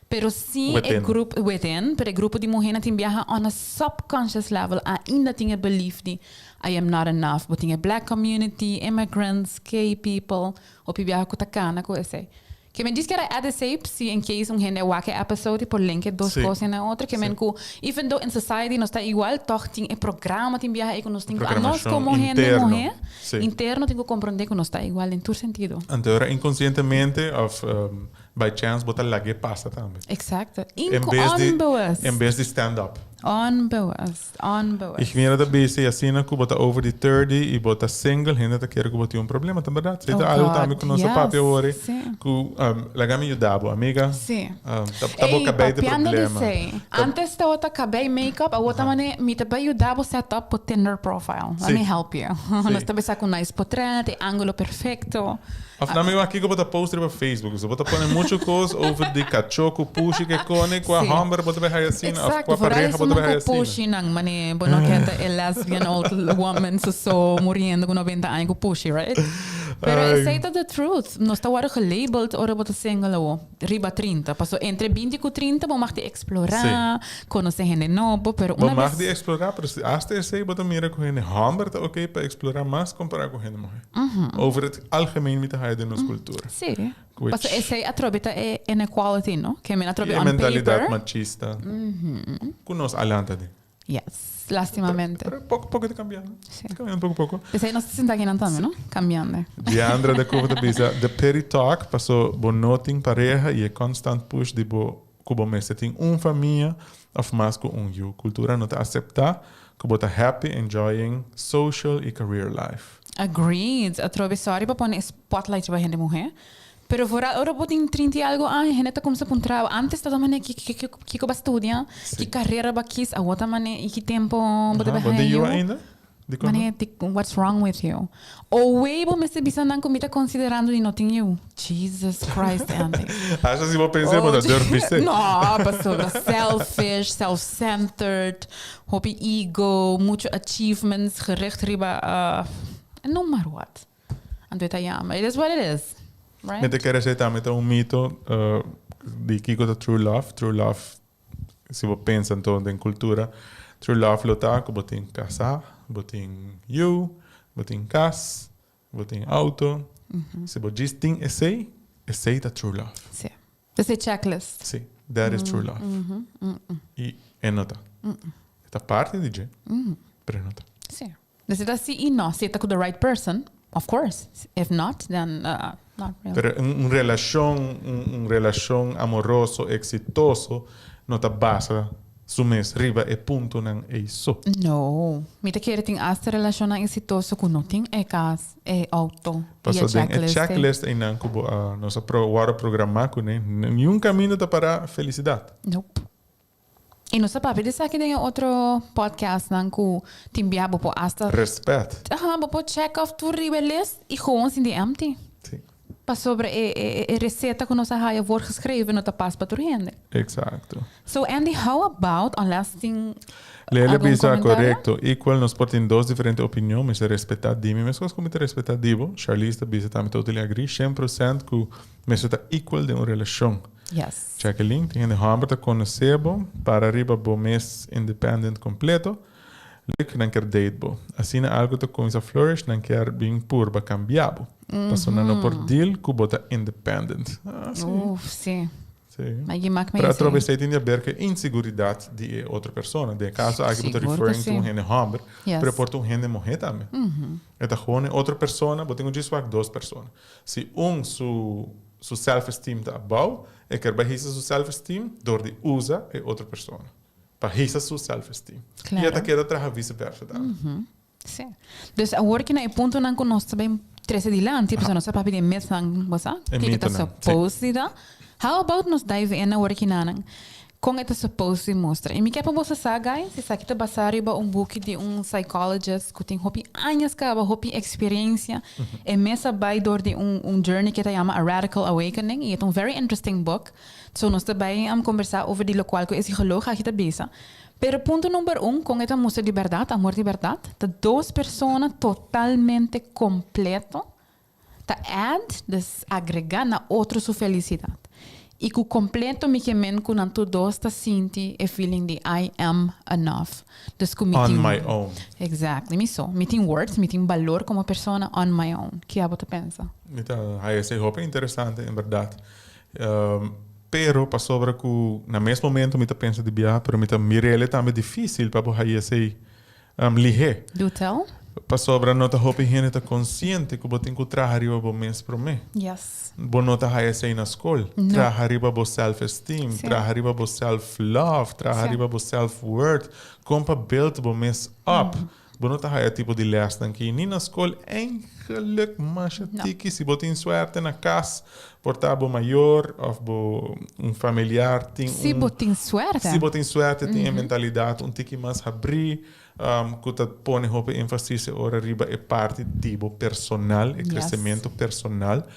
Pero si e Within. grup, within, pero e grupo di muhernan tin biaha on a subconscious level ainda tin e belief di I am not enough. Bo tin e black community, immigrants, gay people, hopi biaha cu ta cana cu esey. Ke men djis kere add esei si in case un hende a wak e episode y por link e dos cos en e otro. Ke men cu even though in society nos ta igual toch tin e programa tin biaha ey cu nos tin cu anos como hende muhe interno tin cu comprende cu nos ta igual den tur sentido. Anto ora inconcientemente of. By chance bo ta lag'é pasa tambe. Exacto. En bes di, Onbewust. en bes di stand up. Onbewust. Onbewust. Igmira ta bisa y asina cu bo ta over di 30 y bo ta single, hende ta kere cu bo tin un problema. Ta berdad. Oh Ta algo God, tambe cu nos a yes. papia awor. Sí. Cu, laga mi yuda bo, amiga. Sí. Ta bo Ey, cabey ta papiando di problema. esey. Antes tabata cabey make-up, awor ta mane mi ta bay yuda bo set up bo Tinder profile. Let Sí. me help you. Sí. Nos ta bisa cu nice potret, e angulo perfecto. Of na mi wak kiko bo ta post riba Facebook. So bo ta pone mucho kos over di kachó ku pushi ke kone, kua Sí. hòmber bo ta bay haya asina, of Exacto, kua vooral pareha bo ta esun bay haya ku asina. pushi nan, mane bo no ke ta e lesbian old woman so so muriendo ku 90 aña ku pushi, right? Pero Ay. esei ta the truth. Nos ta wòrdu gelabeld ora bo ta single awo, riba 30. Paso entre 20 ku 30 bo mag di explorá, konosé hende nobo, pero Bo una mag bes di explorá, pero si hasta esei bo ta mira ku hende hòmber ta oké pa explorá mas kompará ku hende muhé. Over het algemeen mi ta haya den nos cultura. Sí. Which- Paso esei atrobe ta e inequality, no? Ke men atrobe E on mentalidad paper. machista. Ku nos alanta den. Yes, lastimamente. Pero poco poco ta cambiando. Sí. Ta cambiando poco poco. Esei nos ta sinta akinan tambe, no? Cambiando. Diandra de Cova ta bisa, the pity talk paso bo no tin pareha y e constant push di bo ku bo mester tin un famia of mas ku un yu. Cultura no ta acepta ku bo ta happy enjoying social y career life. Agreed. Atrobe sorry pa pone e spotlight riba hende muhe. Pero vooral ora bo tin 30 y algo aña hende ta kumsa puntra bo. Antes ta mane ki ki ki kiko ba studia, ki carera ba kies, awor ta mane y ki tempo bo ta Aha, bay bo tin haya yu yu. ainda? Dikon no? Mane di what's wrong with you? Owey bo mester bisa nan ku mi ta considerando di no tin yu. Jesus Christ Andy. Asha si bo pensa bo ta durf bis'é. No, pasobra selfish, self-centered, hopi ego, mucho achievements gericht riba noem maar wat. Anto e ta yama. It is what it is, right? Mi ta kere esei tambe ta un mito di kiko ta true love. True love, si bo pensa anto den cultura, true love lo ta ku bo tin kasá, bo tin yu, bo tin kas, bo tin auto. Si bo djis tin esei, esei ta true love. Sí. Ta e checklist. Sí, that is true love. I e no ta. E ta parti di dje, pero e no ta. Sí. Dus e ta sí i no. Si e ta ku the right person, of course. If not, then not really. Pero un relashon, un relashon amoroso eksitoso no ta basa su mes riba e puntonan ei so. No. Mi ta kere tin asta relashonnan eksitoso ku no tin e kas, e outo i e Pasobra den e checklist ei. checklist einan ku bo a nos a wòrdu programá kuné, niun kaminda ta para felisidat. Nope. I nos a papia di esaki den e otro podcastnan ku tin bia bo por asta. Respet. Aha, bo por check off tur riba e list i gewoon sinti empty. Sí. Pasobra e e e receta ku nos a haya voorgeschreven no ta pas pa tur hende. Exacto. So Andy, how about unless tin Lele algun bisa comentario? korekto. Equal nos por tin dos diferente opinion, mester respetá di mi meskos ku mi ta respetá di bo. Charlize ta bisa tambe totally agree, 100% ku mester ta equal den un relashon. Yes. Jacqueline, tin hende hòmber ta konosé bo, para riba bo mes independent kompleto, lek nan kier date bo. Asina algu ta kuminsá flourish, nan kier bin purba kambia bo. Pasobra nan no por deal ku bo ta independent. Ah, sí. Uf, sí. Sí. Maar je maakt me Pero atrobe esei. esei tin di aber ku e inseguridat di e otro persona. Den e kaso aki bo ta Sigur ku referring to sí. un hende hòmber, Yes. pero por ta un hende muhé tambe. E ta gewoon e otro persona, bo tin ku djis wak dos persona. Si un su Su self-esteem ta abou, e ker bai hisa su self-esteem dor di usa e otro persona pa hisa su self-esteem. I e ta keda traha vice versa tambe. Sí. Dus awor ki na e puntonan ku nos ta bin trese dilanti, pasobra nos ta papia di e mythnan, bo sa? E Kiko ta mitonan, sí. supposed di ta. How about nos dive in awor ki nanan? Kon e ta supposed di mustra? I mi ke pa boso sa, guys, esaki ta basá riba un buki di un psychologist ku tin hopi añas kaba, hopi eksperensia. E mes a bai dor di un un journey ku e ta yama A Radical Awakening i e ta un very interesting book. So nos ta bai kombersá over di lokual ku e psikoloog aki ta bisa. Pero punto number un, kon e ta mustra di bèrdat, amor di bèrdat, ta dos persona totalmente kompleto Ta add, dus agrega na otro su felicidad. Y cu completo mi ke men cu nan tur dos ta sinti e feeling di I am enough. Dus cu mi On tin. my own. Exactly, mi so. Mi tin worth, mi tin balor como persona on my own. Ki abo ta pensa? Mi ta haya esey hopi interesante en berdad. Pero pasobra cu na mes momento mi ta pensa di biaha pero mi ta mir'el tambe dificil pa bo haya esey lihé. Do tell. Pasobra no ta hopi hende ta konsiente ku bo tin ku traha riba bo mes promé. Bo no ta haya esei na skol. Traha riba bo self-esteem, traha riba bo self-love, traha riba bo self-worth. Kon pa build bo mes up. Bo no ta haya tipo di lèsnan ki ni na skol eigenlijk masha tiki. Si bo tin suerte na kas, por ta bo mayor òf bo un familiar tin un. Si bo tin suerte. Si bo tin suerte tin e mentalidat un tiki mas habrí. Ku ta pone hopi énfasis e ora riba e parti di bo personal, e kresementu personal.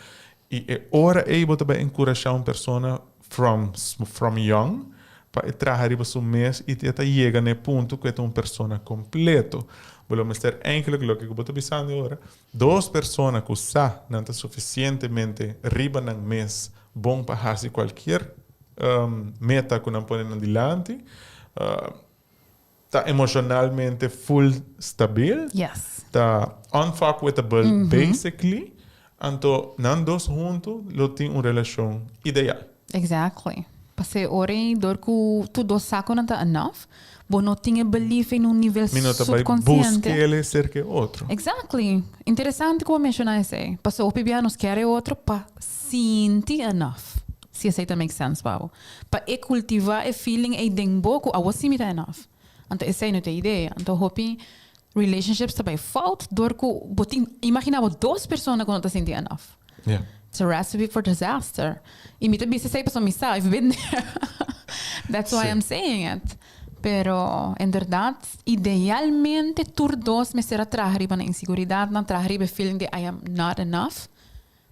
I e ora ei bo ta bai enkurashá un persona from from young pa e traha riba su mes i e ta yega na e punto ku e ta un persona kompleto. Bo lo mester eigenlijk loke ku bo ta bisando e ora, dos persona ku sa nan ta sufisientemente riba nan mes bon pa hasi kualkier meta ku nan pone nan dilanti, Ta emocionalmente full stabil. Ta unfuckwithable basically. Anto nan dos hunto lo tin un relacion ideal. Exactly. Pas'e ora ei dor cu tur dos sa cu nan ta enough, bo no tin e belief ei na un nivel Mi no ta bai subconsciente. busc'ele cerca e otro. Exactly. Interesante cu bo menciona esei. Pasobra hopi bia nos kier e otro pa sinti enough. Si esei ta make sense pa bo. Pa e cultiva e feeling ei den bo cu awor si mi ta enough. Anto esei no ta e idea. Anto hopi relationships ta bai fout door cu bo tin, imagina bo dos persona cu no ta sinti enough. It's a recipe for disaster. Y mi ta bisa esei pasobra mi sa, I've been there. That's why I'm saying it. Pero inderdaad, idealmente tur dos mester a traha riba nan insiguridadnan, traha riba e feeling di I am not enough.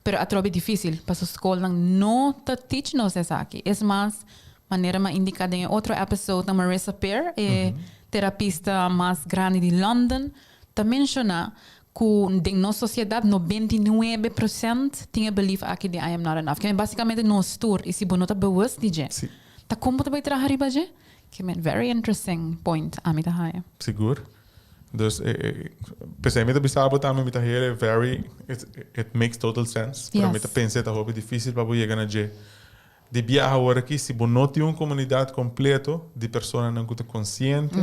Pero atrobe difícil, paso skolnan no ta teach nos esaki. Es mas, manera mi a indica den e otro episode na Marissa Peer, e terapista mas grandi di London, ta menciona cu den nos sociedad 99% tin e belief aki di I am not enough. Kende basicamente nos tur, y si bo no ta bewust di dje, ta con bo ta bay traha riba dje? Kende, very interesting point ami ta haya. Sigur. Dus p'esei mi ta bisa bo tambe mi ta hera very it makes total sense pero mi ta pensa e ta hopi dificil pa bo yega na dje. Di biaha awor aki si bo no tin un comunidad completo di personanan cu ta consciente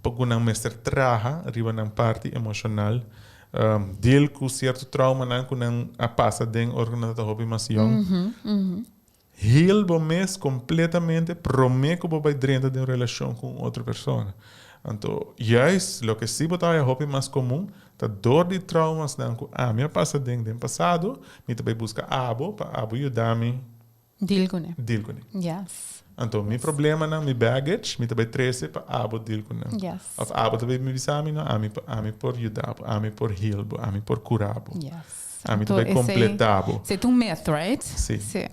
pa cu nan mester traha riba nan parti emocional deal cu cierto traumanan cu nan a pasa den ora cu nan ta hopi mas yong. Heal bo mes completamente prome cu bo bay drenta den un relacion cu un otro persona. Anto, juist loke si bo ta haya hopi mas comun ta door di traumasnan cu ami a pasa den den pasado, mi ta bay busca abo pa abo yuda mi Deal cu ne. deal cu ne. Yes. Anto, mi problemanan, mi baggage, mi ta bay trece pa abo deal cu nan. Yes. Of abo ta bay bisa mi, no, ami, ami por yuda bo, ami por heal bo, ami por cura bo. Yes. Ami ta bay completa bo. Esey ta un myth, right? Si. Si.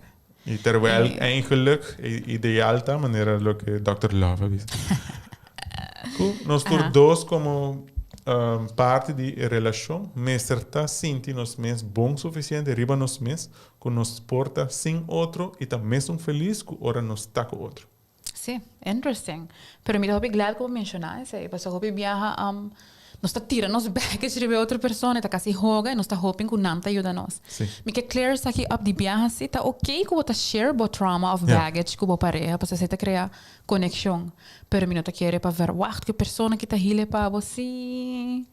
Y terwijl eigenlijk e ideal ta manera loke Dòkter Love a bisa. Cu nos tur dos como parti di e relacion mester ta sinti nos mes bon suficiente riba nos mes cu nos por ta sin otro y ta mesun feliz cu ora nos ta cu otro. Sí, interesting. Pero mi ta hopi glad ku bo menshoná esei, pasobra hopi biaha nos ta tira nos baggage riba e otro persona, e ta kasi hoga i nos ta hoping ku nan ta yuda nos. Sí. Mi ke clear esaki up di biaha si ta oké ku bo ta share bo trauma òf baggage ku bo pareha, pasobra esei ta krea konekshon. Pero mi no ta kere pa verwagt ku e persona ki ta hile pa bo si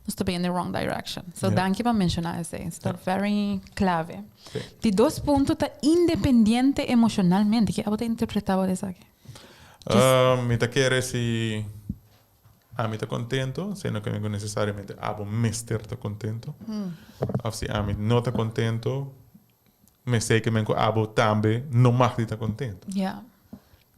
nos ta bai in the wrong direction. So danki pa menshoná esei, esei ta very clave. Di dos punto ta independiente emocionalmente. Ke abo ta interpreta bo esaki? Mi ta kere si ami ta contento, sino ke mi necesariamente abo mester ta contento. Of si ami no ta contento, mester ke men ku abo tambe no mag di ta contento.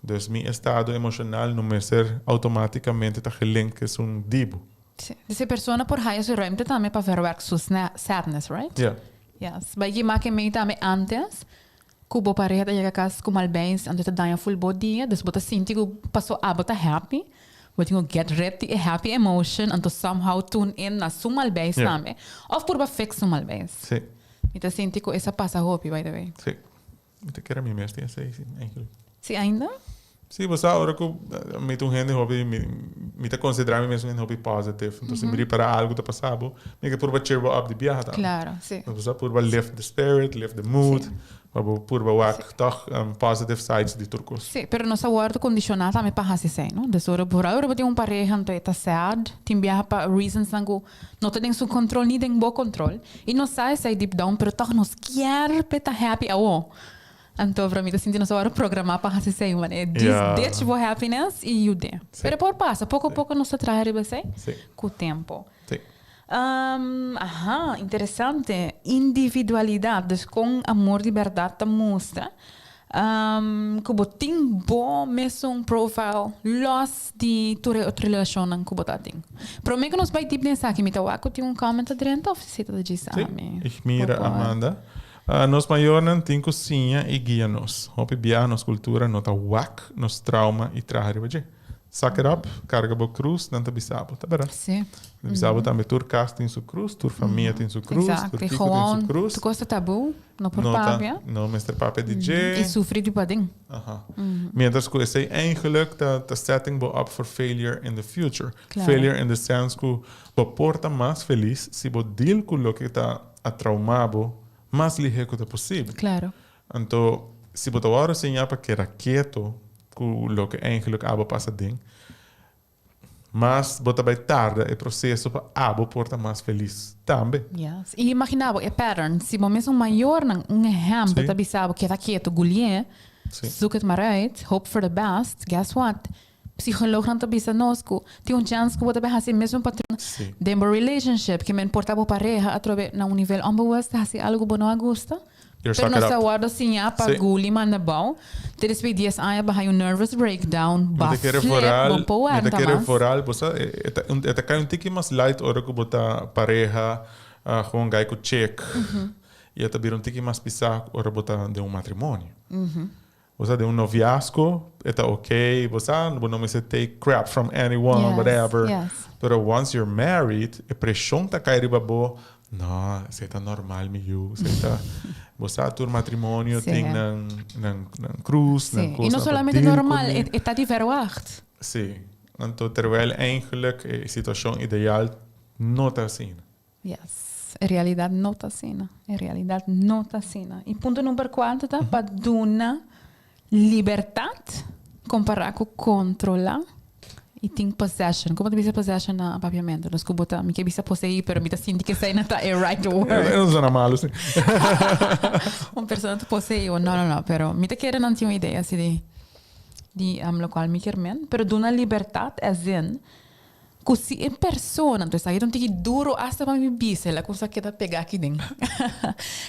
Dus mi estado emocional no mester automaticamente ta gelinkt ku esun di bo. Sí. Dus e persona por haya su ruimte tambe pa verwerk su sadness, right? Ja. Yes. Bai ki make mei tambe antes ku bo pareha ta yega kas ku mal beis, anto ta daña ful bo dia, dus bo ta sinti ku paso abo ta happy, bo tin ku get rid di e happy emotion, anto somehow tune in na su mal beis tambe. Of purba fix su mal beis. Sí. Mi ta sinti ku esa pasa hopi, by the way. Sí. Mi ta kere mi mes tin esei, sí, eigenlijk. Sí, ainda? Sí, bo sa ora ku mi ta un hende hopi mi. Mi ta considera mi mes un hende hopi positive. Entonces, si mi ripara algo ta pasa bo, mi ke purba cheer bo up di biaha tambe. Claro, si. Bo sa purba lift the spirit, lift the mood, pa bo purba wak toch positive sides di tur cos. Si, pero nos a wordo condiciona tambe pa haci esey, no? Dus ora, vooral ora bo tin un pareha anto e ta sad, tin biaha pa reasonsnan cu no ta den su control ni den bo control, y nos sa esey deep down, pero toch nos kier p'e ta happy awo. Anto mi ta sinti nos a wòrdu programá pa hasi esei manera. Djis ditch bo happiness i yud'é. Pero e por pasa. Poko poko nos ta traha riba esei ku tempu. Aha, interesante. Individualidat. Dus kon amor di bèrdat ta mustra ku bo tin bo mesun profile lòs di tur e otro relashonnan ku bo ta tin. Promé ku nos bai dip den esaki mi ta wak ku tin un comment ta drenta òf si ta djis ami? Sí, mira Amanda. Nos mayornan tin ku siña i guia nos. Hopi biaha nos kultura no ta wak nos trauma i traha riba dje. Suck it up, karga bo krus, nan ta bisa bo. Ta bèrdat. Sí. Nan ta bisa bo tambe tur kas tin su krus, tur famia tin su krus, Exacto. tur I kiko tin su gewoon krus. tur kos ta tabú, no por No ta, papia. no mester papia di dje. I sufri di paden. Aha. Mientras ku esei eigenlijk ta ta setting bo up for failure in the future. Claro. Failure in the sense ku bo por ta mas felis si bo deal ku loke ta a traumá bo mas lihé ku ta posibel. Claro. Anto, si bo ta wòrdu siñá pa keda keto ku loke eigenlijk abo pasa den, mas bo ta bai tarda e proseso pa abo por ta mas felis tambe. Yes. I imaginá bo e pattern, si bo mesun mayornan, un ehèmpel, ta bisa bo keda keto, gulié, zoek het maar uit, hope for the best, guess what? Psicoloognan ta bisa nos cu tin un chance cu bo ta bay haci e mesun patroon den bo relationship, ke men por ta bo pareha atrobe na un nivel onbewust ta haci algo cu bo no a gusta, pero nos ta wordo siña pa guli manda bou, te despues di dies aña bo haña un nervous breakdown, ba flip, bo por Mi wanta ta kere mas. vooral, bo sa, e ta cay un tiki mas light ora cu bo ta pareha, gewoon guy cu chick, y e ta bira un tiki mas pisa ora bo ta den un matrimonio. Bo sa den un noviazgo e ta ok, bo sa bo no mester take crap from anyone, whatever. Pero once you're married, e presion ta kai riba bo, no, esei ta normal mi yu, esei ta, bo sa tur matrimonio tin nan nan nan cruz, nan Sí. cos I no nan pa solamente deal normal, kuné. e ta di verwacht. Sí. Anto terwijl eigenlijk e situacion ideal no ta asina. Yes, e realidad no ta asina. E realidad no ta asina. Y punto number cuatro ta pa duna libertad compara cu controla y tin possession. Como ta bisa possession na papiamento? Los cu bo ta, mi ke bisa posei, pero mi ta sinti cu esey no ta e right word. E no sona malo, si. Un persona ta posei, no, no, no, pero mi ta kere nan tin un idea así di, di locual mi kier men. Pero duna libertad as in Ku si e persona, entonces esaki ta un tiki duro hasta pa mi bisa, el a kumsa keda pega aki den.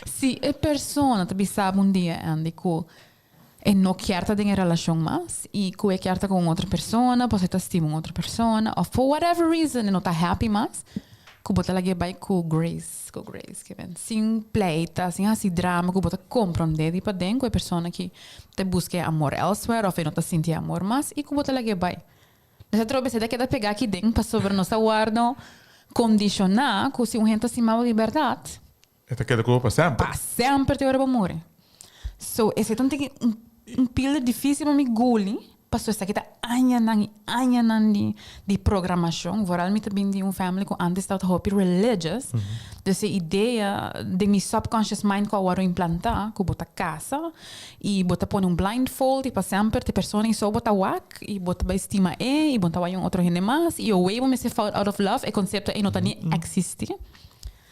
Si e persona ta bisa bo un dia, Andy, ku e no kier ta den e relashon mas i ku e kier ta ku un otro persona, pasobra e ta stima un otro persona òf for whatever reason e no ta happy mas, ku bo ta lag'é bai ku grace, ku grace ke ben, sin pleita, sin hasi drama, ku bo ta komprondé di paden ku e persona ki ta buska e amor elsewhere òf e no ta sinti e amor mas i ku bo ta lag'é bai. Nos a trobe ta keda pega aki den pasobra nos ta wordo condiciona cu si un hende ta stima bo di berdad. E ta keda cu bo pa semper. Pa semper te ora bo muri. So esey ta un tiki un pil dificil pa mi guli pasobra esaki ta añanan y añanan di di programacion. Vooral mi ta bin di un family cu antes tabata hopi religious. Dus e idea den mi subconscious mind cu a wordo implanta cu bo ta casa I bo ta pone un blindfold i pa semper te persona i so bo ta wak i bo ta bai stima e i bo ta wak un otro hende mas i owei bo mester fall out of love e concepto ei no ta ni existi.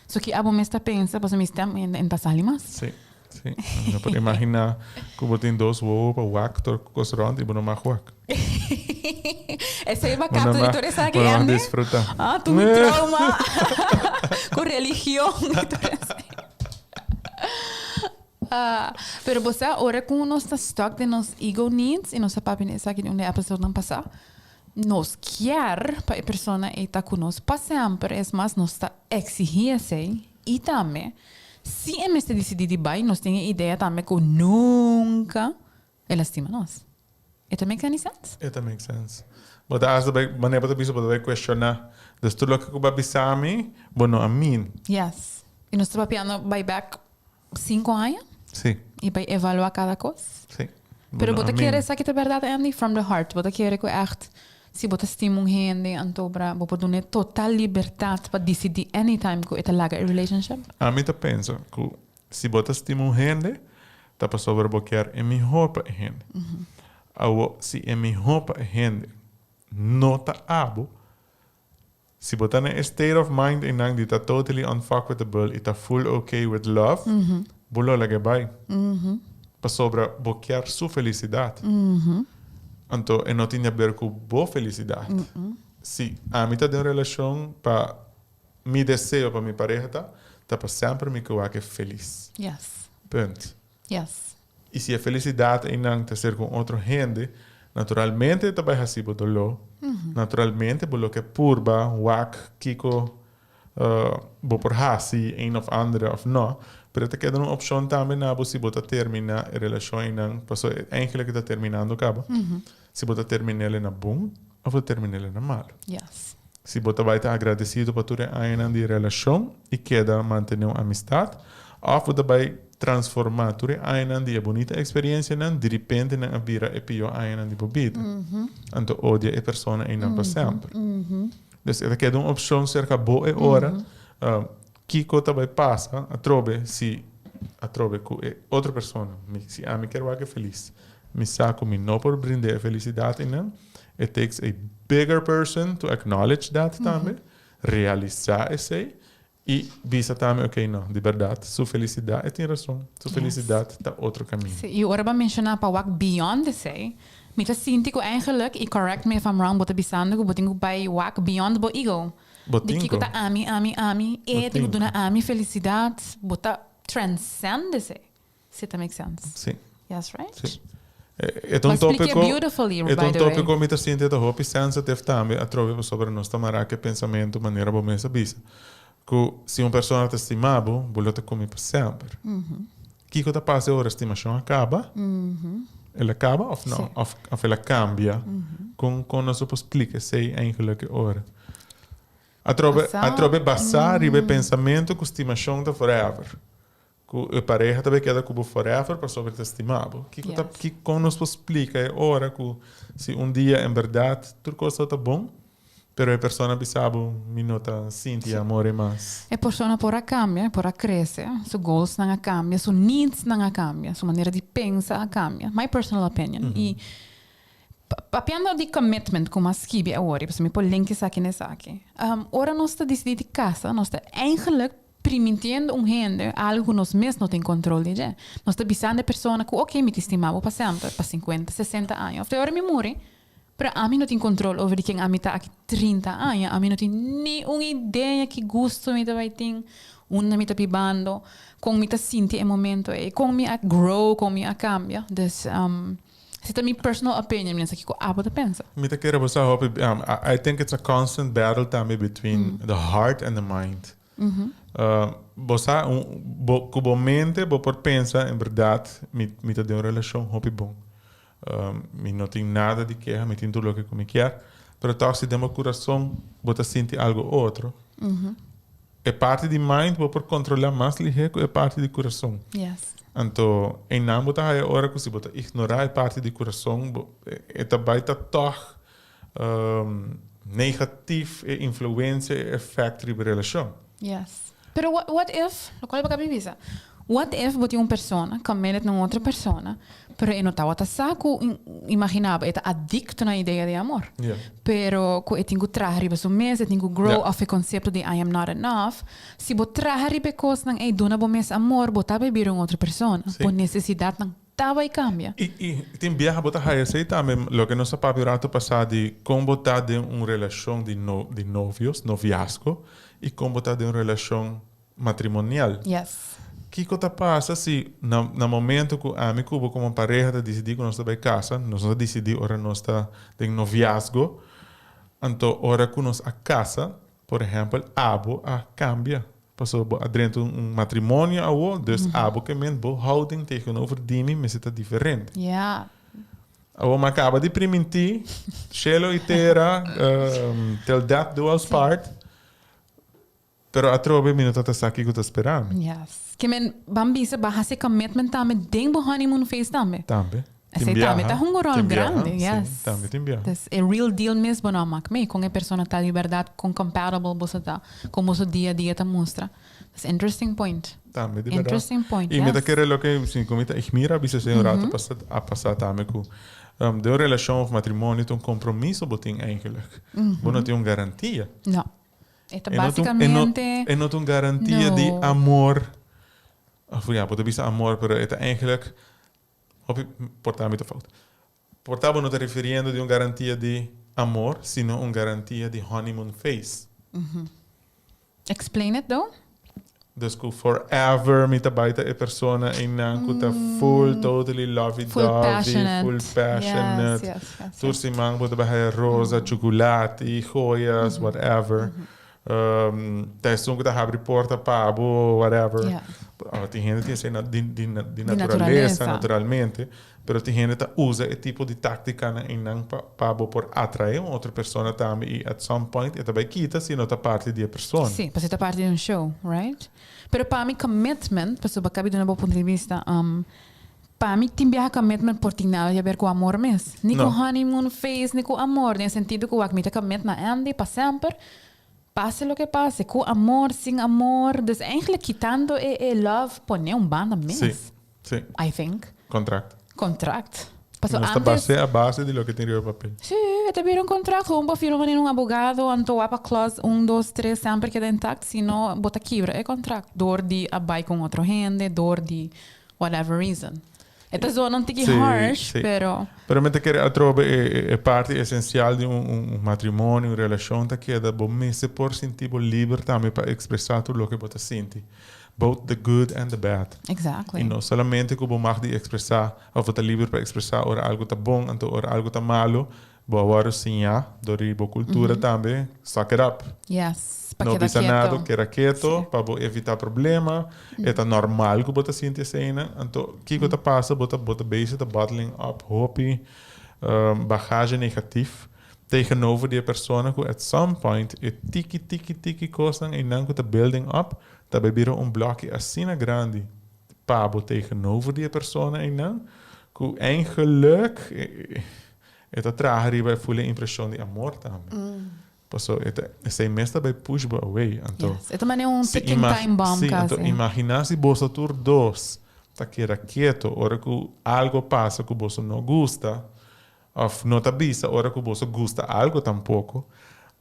So ki abo mes ta pensa pasobra mi stem en ta sali mas. Sí, sí. Mi no por imagina ku bo tin dos wowo pa wak tur kos rond i bo no mag wak. Esei ba kapta di tur esaki, Bo no mag Andy? disfruta. Ah, tur mi trauma ku religion i tur esei. Pero bo sa, ora ku nos ta stuck den nos ego needs, i nos a papia di esaki den un di e episodenan pasá, nos kier pa e persona ei ta ku nos pa semper, es mas, nos ta eksigí esei, i tambe, si e mester disidí di bai, nos tin e idea tambe ku nunka el a stima nos. E ta make any sense? E ta make sense. Bo ta hasta bai, manera bo ta bisa, bo ta bai cuestiona. Dus tur loke cu bo a bisa mi, bo no a mean. Yes. I nos ta papiando bai back cinco aña? Sí. I bai evalua cada cos? Sí. Pero bo ta kere esaki ta berdad, Andy? From the heart. Bo ta kere cu echt. Si bo ta stima un hende anto bra bo por dun'e total libertad pa dicidi anytime cu e ta laga e relationship? Ami ta pensa cu si bo ta stima un hende ta pasobra bo kier e miho pa e hende. Awo si e miho pa e hende no ta abo, si bo ta na e state of mind einan di ta totally unfuckwithable y ta full okay with love, bo lo laga e bai. Pasobra bo kier su felicidad. Anto e no tin di haber cu bo felicidad. Si ami ta den un relacion pa mi deseo pa mi pareha ta, ta pa semper mi ke wak e feliz. Punt. I si e felisidat einan ta ser ku un otro hende, naturalmente e ta bai hasi bo doló. Naturalmente bo lo ke purba wak kiko bo por hasi een of andere of no. Pero e ta keda un opshon tambe na bo si bo ta terminá e relashon einan, pasobra eigenlijk e ta terminando kaba. Si bo ta termin'el na bon of bo ta termin'el na malu. Si bo ta bai ta agradesido pa tur e añanan di relashon i keda mantené un amistat, òf bo ta bai transformá tur e añanan di e bunita eksperensianan, diripente nan a bira e pió añanan di bo bida. Anto odia e persona einan pa semper. Dus e ta keda un opshon serka bo e ora kiko ta bai pasa atrobe si atrobe ku e otro persona. Si ami kier wak e felis, mi sa ku mi no por brind'é e felisidat einan. It takes a bigger person to acknowledge that tambe, realisa esey y bisa tambe ok no, di berdad su felicidad, e tin razon, su felicidad ta otro caminda. Sí, y ora bo a menciona pa wak beyond esey, mi ta sinti cu eigenlijk, y correct me if I'm wrong, bo ta bisando cu bo tin cu bay wak beyond bo ego. Bo tin Di kico cu. ta ami, ami, ami, e tin cu duna ami felicidad, bo ta transcend esey. Si ta make sense. Sí. Yes, right? Sí. E ta un tópiko, e ta un tópiko mi ta sinti e ta hopi sensitive tambe atrobe pasobra nos ta mará ku e pensamentu manera bo mes a bisa ku si un persona ta stima bo, bo lo ta ku mi pa semper. Kiko ta pasa e ora stimashon a kaba? El a kaba òf no? Òf òf el a kambia? Kon kon nos lo por splika esei eigenlijk e ora? Atrobe atrobe basá riba e pensamentu ku stimashon ta forever. Ku e pareha ta bai keda ku bo forever pasobra e ta stima bo. Kiko ta ki kon nos por splika e ora ku si un dia en bèrdat tur kos tabata bon, pero e persona bisa bo mi no ta sinti e amor ei mas. E persona por a kambia, e por a krese, su goalsnan a kambia, su needsnan a kambia, su manera di pensa a kambia. My personal opinion. I papiando di commitment ku mi a skibi awor, pasobra mi por link esaki na esaki. Ora nos ta disidí di kasa, nos ta eigenlijk Primintiendo un hende algo ku nos mes no tin kontrol di dje. Nos ta bisando e persona ku oke mi ta stima bo pa semper, pa sinkuenta, sesenta aña òf te ora mi muri, pero ami no tin kontrol over di ken ami ta aki trinta aña, ami no tin ni un idea ki gusto mi ta bai tin, unda mi ta bibando, kon mi ta sinti e momento ei, kon mi a grow, kon mi a kambia. Dus, esei ta mi personal opinion, mi no sa kiko abo ta pensa. Mi ta kere bo sa hopi, I think it's a constant battle tambe between the heart and the mind. Bo sa, bo, ku bo mente bo por pensa, en bèrdat mi, mi ta den un relashon hopi bon. Mi no tin nada di keha, mi tin tur loke ku mi kier. Pero tòg si den bo kurason bo ta sinti algu otro, e parti di mind bo por kontrolá mas lihé ku e parti di kurason. Anto einan bo ta haya ora ku si bo ta ignorá e parti di kurason, bo, e ta bai ta tòg Negatief e influencia e effect riba e relacion. Yes. Pero what, what if, locual bo cabi bisa, what if bo tin un persona committed na un otro persona, pero e no tabata sa cu, imagina bo, e ta adicto na idea di amor. Yeah. Pero cu e tin cu traha riba su mes, e tin cu grow of e concepto di I am not enough. Si bo traha riba e cosnan ey, duna bo mes amor, bo ta bay bira un otro persona. Sí. Bo necesidadnan Ta bai kambia. I i tin biaha bo ta haya esei tambe, loke nos a papia un rato pasá di kon bo ta den un relashon di no di novios, noviasgo, i kon bo ta den un relashon matrimonial. Yes. Kiko ta pasa si na na momento ku ami ku bo komo pareha ta disidí ku nos ta bai kasa, nos no ta disidí ora nos ta den noviasgo, anto ora ku nos a kasa, por ehèmpel, abo a kambia. Pasobra bo a drenta un matrimonio awo, dus abo ke men bo houding tegenover di mi mester ta diferente. Ja. Awo mi a kaba di primintí, shelo i tera, till death do us part, pero atrobe mi no ta ta sa kiko ta spera mi. Yes. Ke men ban bisa, ban hasi commitment tambe den bo honeymoon phase tambe. Tambe. Esei tambe ta hunga un rol grandi, yes. Sí, tambe tin biaha. Dus e real deal mes bo no a mak mee, con e persona ta di berdad, con compatible boso ta, con boso dia a dia ta mustra. Dus interesting point. Tambe di berdad. Interesting point, Y mi ta yes. kere loke, si cu mi ta igmira a bisa esei un rato pasa, a pasa tambe cu den un relacion of matrimonio ta un compromiso bo tin eigenlijk. Bo no tin un garantia. No. E ta basicamente. E no ta un garantia di amor, of ja, bo ta bisa amor, pero e ta eigenlijk. Hopi por ta mi ta fout. Por ta bo no ta refiriendo di un garantia di amor, sino un garantia di honeymoon phase. Explain it though. Dus cu forever mi ta bay ta e persona eynan cu ta full totally lovey Full dovey, passionate. full passionate. Yes, yes, yes, Tur yes. siman bo ta bay haya rosa, chuculati, joyas, whatever. Ta esun ku ta habri porta pa bo, whatever. Yeah. Ora tin hende tin esei di, di, di Di naturalesa, naturalesa. naturalmente. Pero tin hende ta usa e tipo di tácticanan einan pa, pa bo por atraé un otro persona tambe i at some point e ta bai kita si no ta parti di e persona. Sí, pasobra ta parti di un show, right? Pero pa mi commitment, pasobra bo a kabi duna bo punto di bista, Pa mi tin biaha commitment por tin nada di haber cu amor mes. Ni cu No. honeymoon phase, ni cu amor. Den e sentido cu wak mi ta commit na Andy pa semper, pase loke pase. Cu amor, sin amor. Dus eigenlijk kitando e e love pone un banda mes. Sí, sí. I think. Contract. Contract. Paso Nos ta antes. base a base di loke tin riba papel. Sí, e ta bira un contract. Gewoon bo firma manera un abogado, anto wak pa clause un, dos, tres semper keda intact. Si no, bo ta kibra e contract. Door di a bai cu un otro hende, door di Whatever reason. E ta zona un tiki Sí, harsh, sí. pero... Pero mi ta kere atrobe e, e, e parti esencial di un, un, un matrimonio, un relacion ta keda bo mester por sinti bo liber tambe pa expresa tur loke bo ta sinti. Both the good and the bad. Exactly. Y no solamente cu bo mag di expresa of bo ta liber pa expresa ora algo ta bon, anto ora algo ta malo, Bo a wòrdu siñá dor di bo kultura tambe, suck it up. Yes, pa No keda bisa nada, keto. keda keto pa bo evitá problema. E ta normal ku bo ta sinti eseinan. Anto, kiko ta pasa? Bo ta bo ta bezig ta bottling up hopi bagahe negatif tegenover di e persona ku at some point e tiki tiki tiki kosnan einan ku ta building up ta bai bira un blòki asina grandi pa bo tegenover di e persona einan ku eigenlijk E ta traha riba e full e impresion di amor tambe. Paso e ta, esei mes ta bay push bo away. Anto, Yes. E ta manera un si ticking ima- time bomb si, anto casi. imagina si boso tur dos ta keda keto ora cu algo pasa cu boso no gusta, of no ta bisa ora cu boso gusta algo tampoco,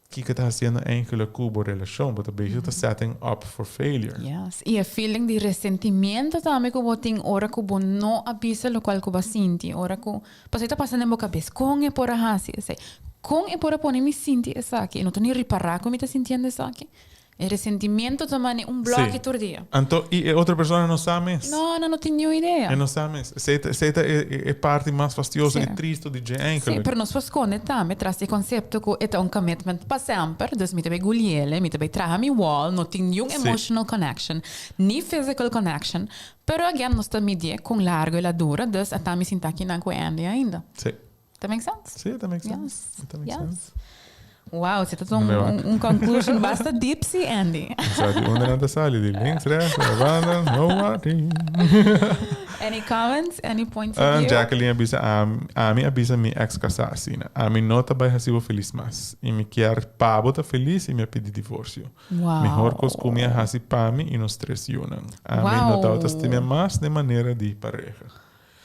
Kiko ta hasiendo enkele ku bo relashon? Bo ta bezig ta setting up for failure. Yes. I e feeling di resentimiento tambe ku bo tin ora ku bo no a bisa lokual ku bo a sinti. Ora ku, pasobra e ta pasa den bo kabes, kon e por a hasi esei? Kon e por a pone mi sinti esaki? E no ta ni ripará ku mi ta sintiendo esaki. E resentimiento ta mane un bloki Sí. tur dia. Anto, i e otro persona no sa mes. No, nan no tin niun idea. E no sa mes. Esei ta, esei ta e, e, e parti mas fastioso Sí. i tristo di dje Sí, eigenlijk. pero nos por sconde tambe tras di e concepto cu e ta un commitment pa semper, dus mi ta bay guliele, mi ta bay traha mi wall, no tin niun Sí. emotional connection, ni physical connection, pero again nos ta midie con largo el a dura, dus a ta mi sinta akinan cu Andy ainda. Sí. Ta make sense? Sí, ta make sense. Yes. Ta make Yes. sense. Wow, si ta un, Me un, un conclusion basta deep, sí, Andy. Sa di unda nan ta sali, di links, rechts, banda, no worry. Any comments? Any points of view? Jacqueline a bisa, ami, ami a bisa mi ex casá asina. Ami no ta bai haci bo feliz mas. Y mi kier pa bo ta feliz y mi a pidi divorcio. Wow. Mehor cos cu mi a haci pa mi y nos tres yunan. Ami Wow. no tabata stim'e mas den manera di pareha.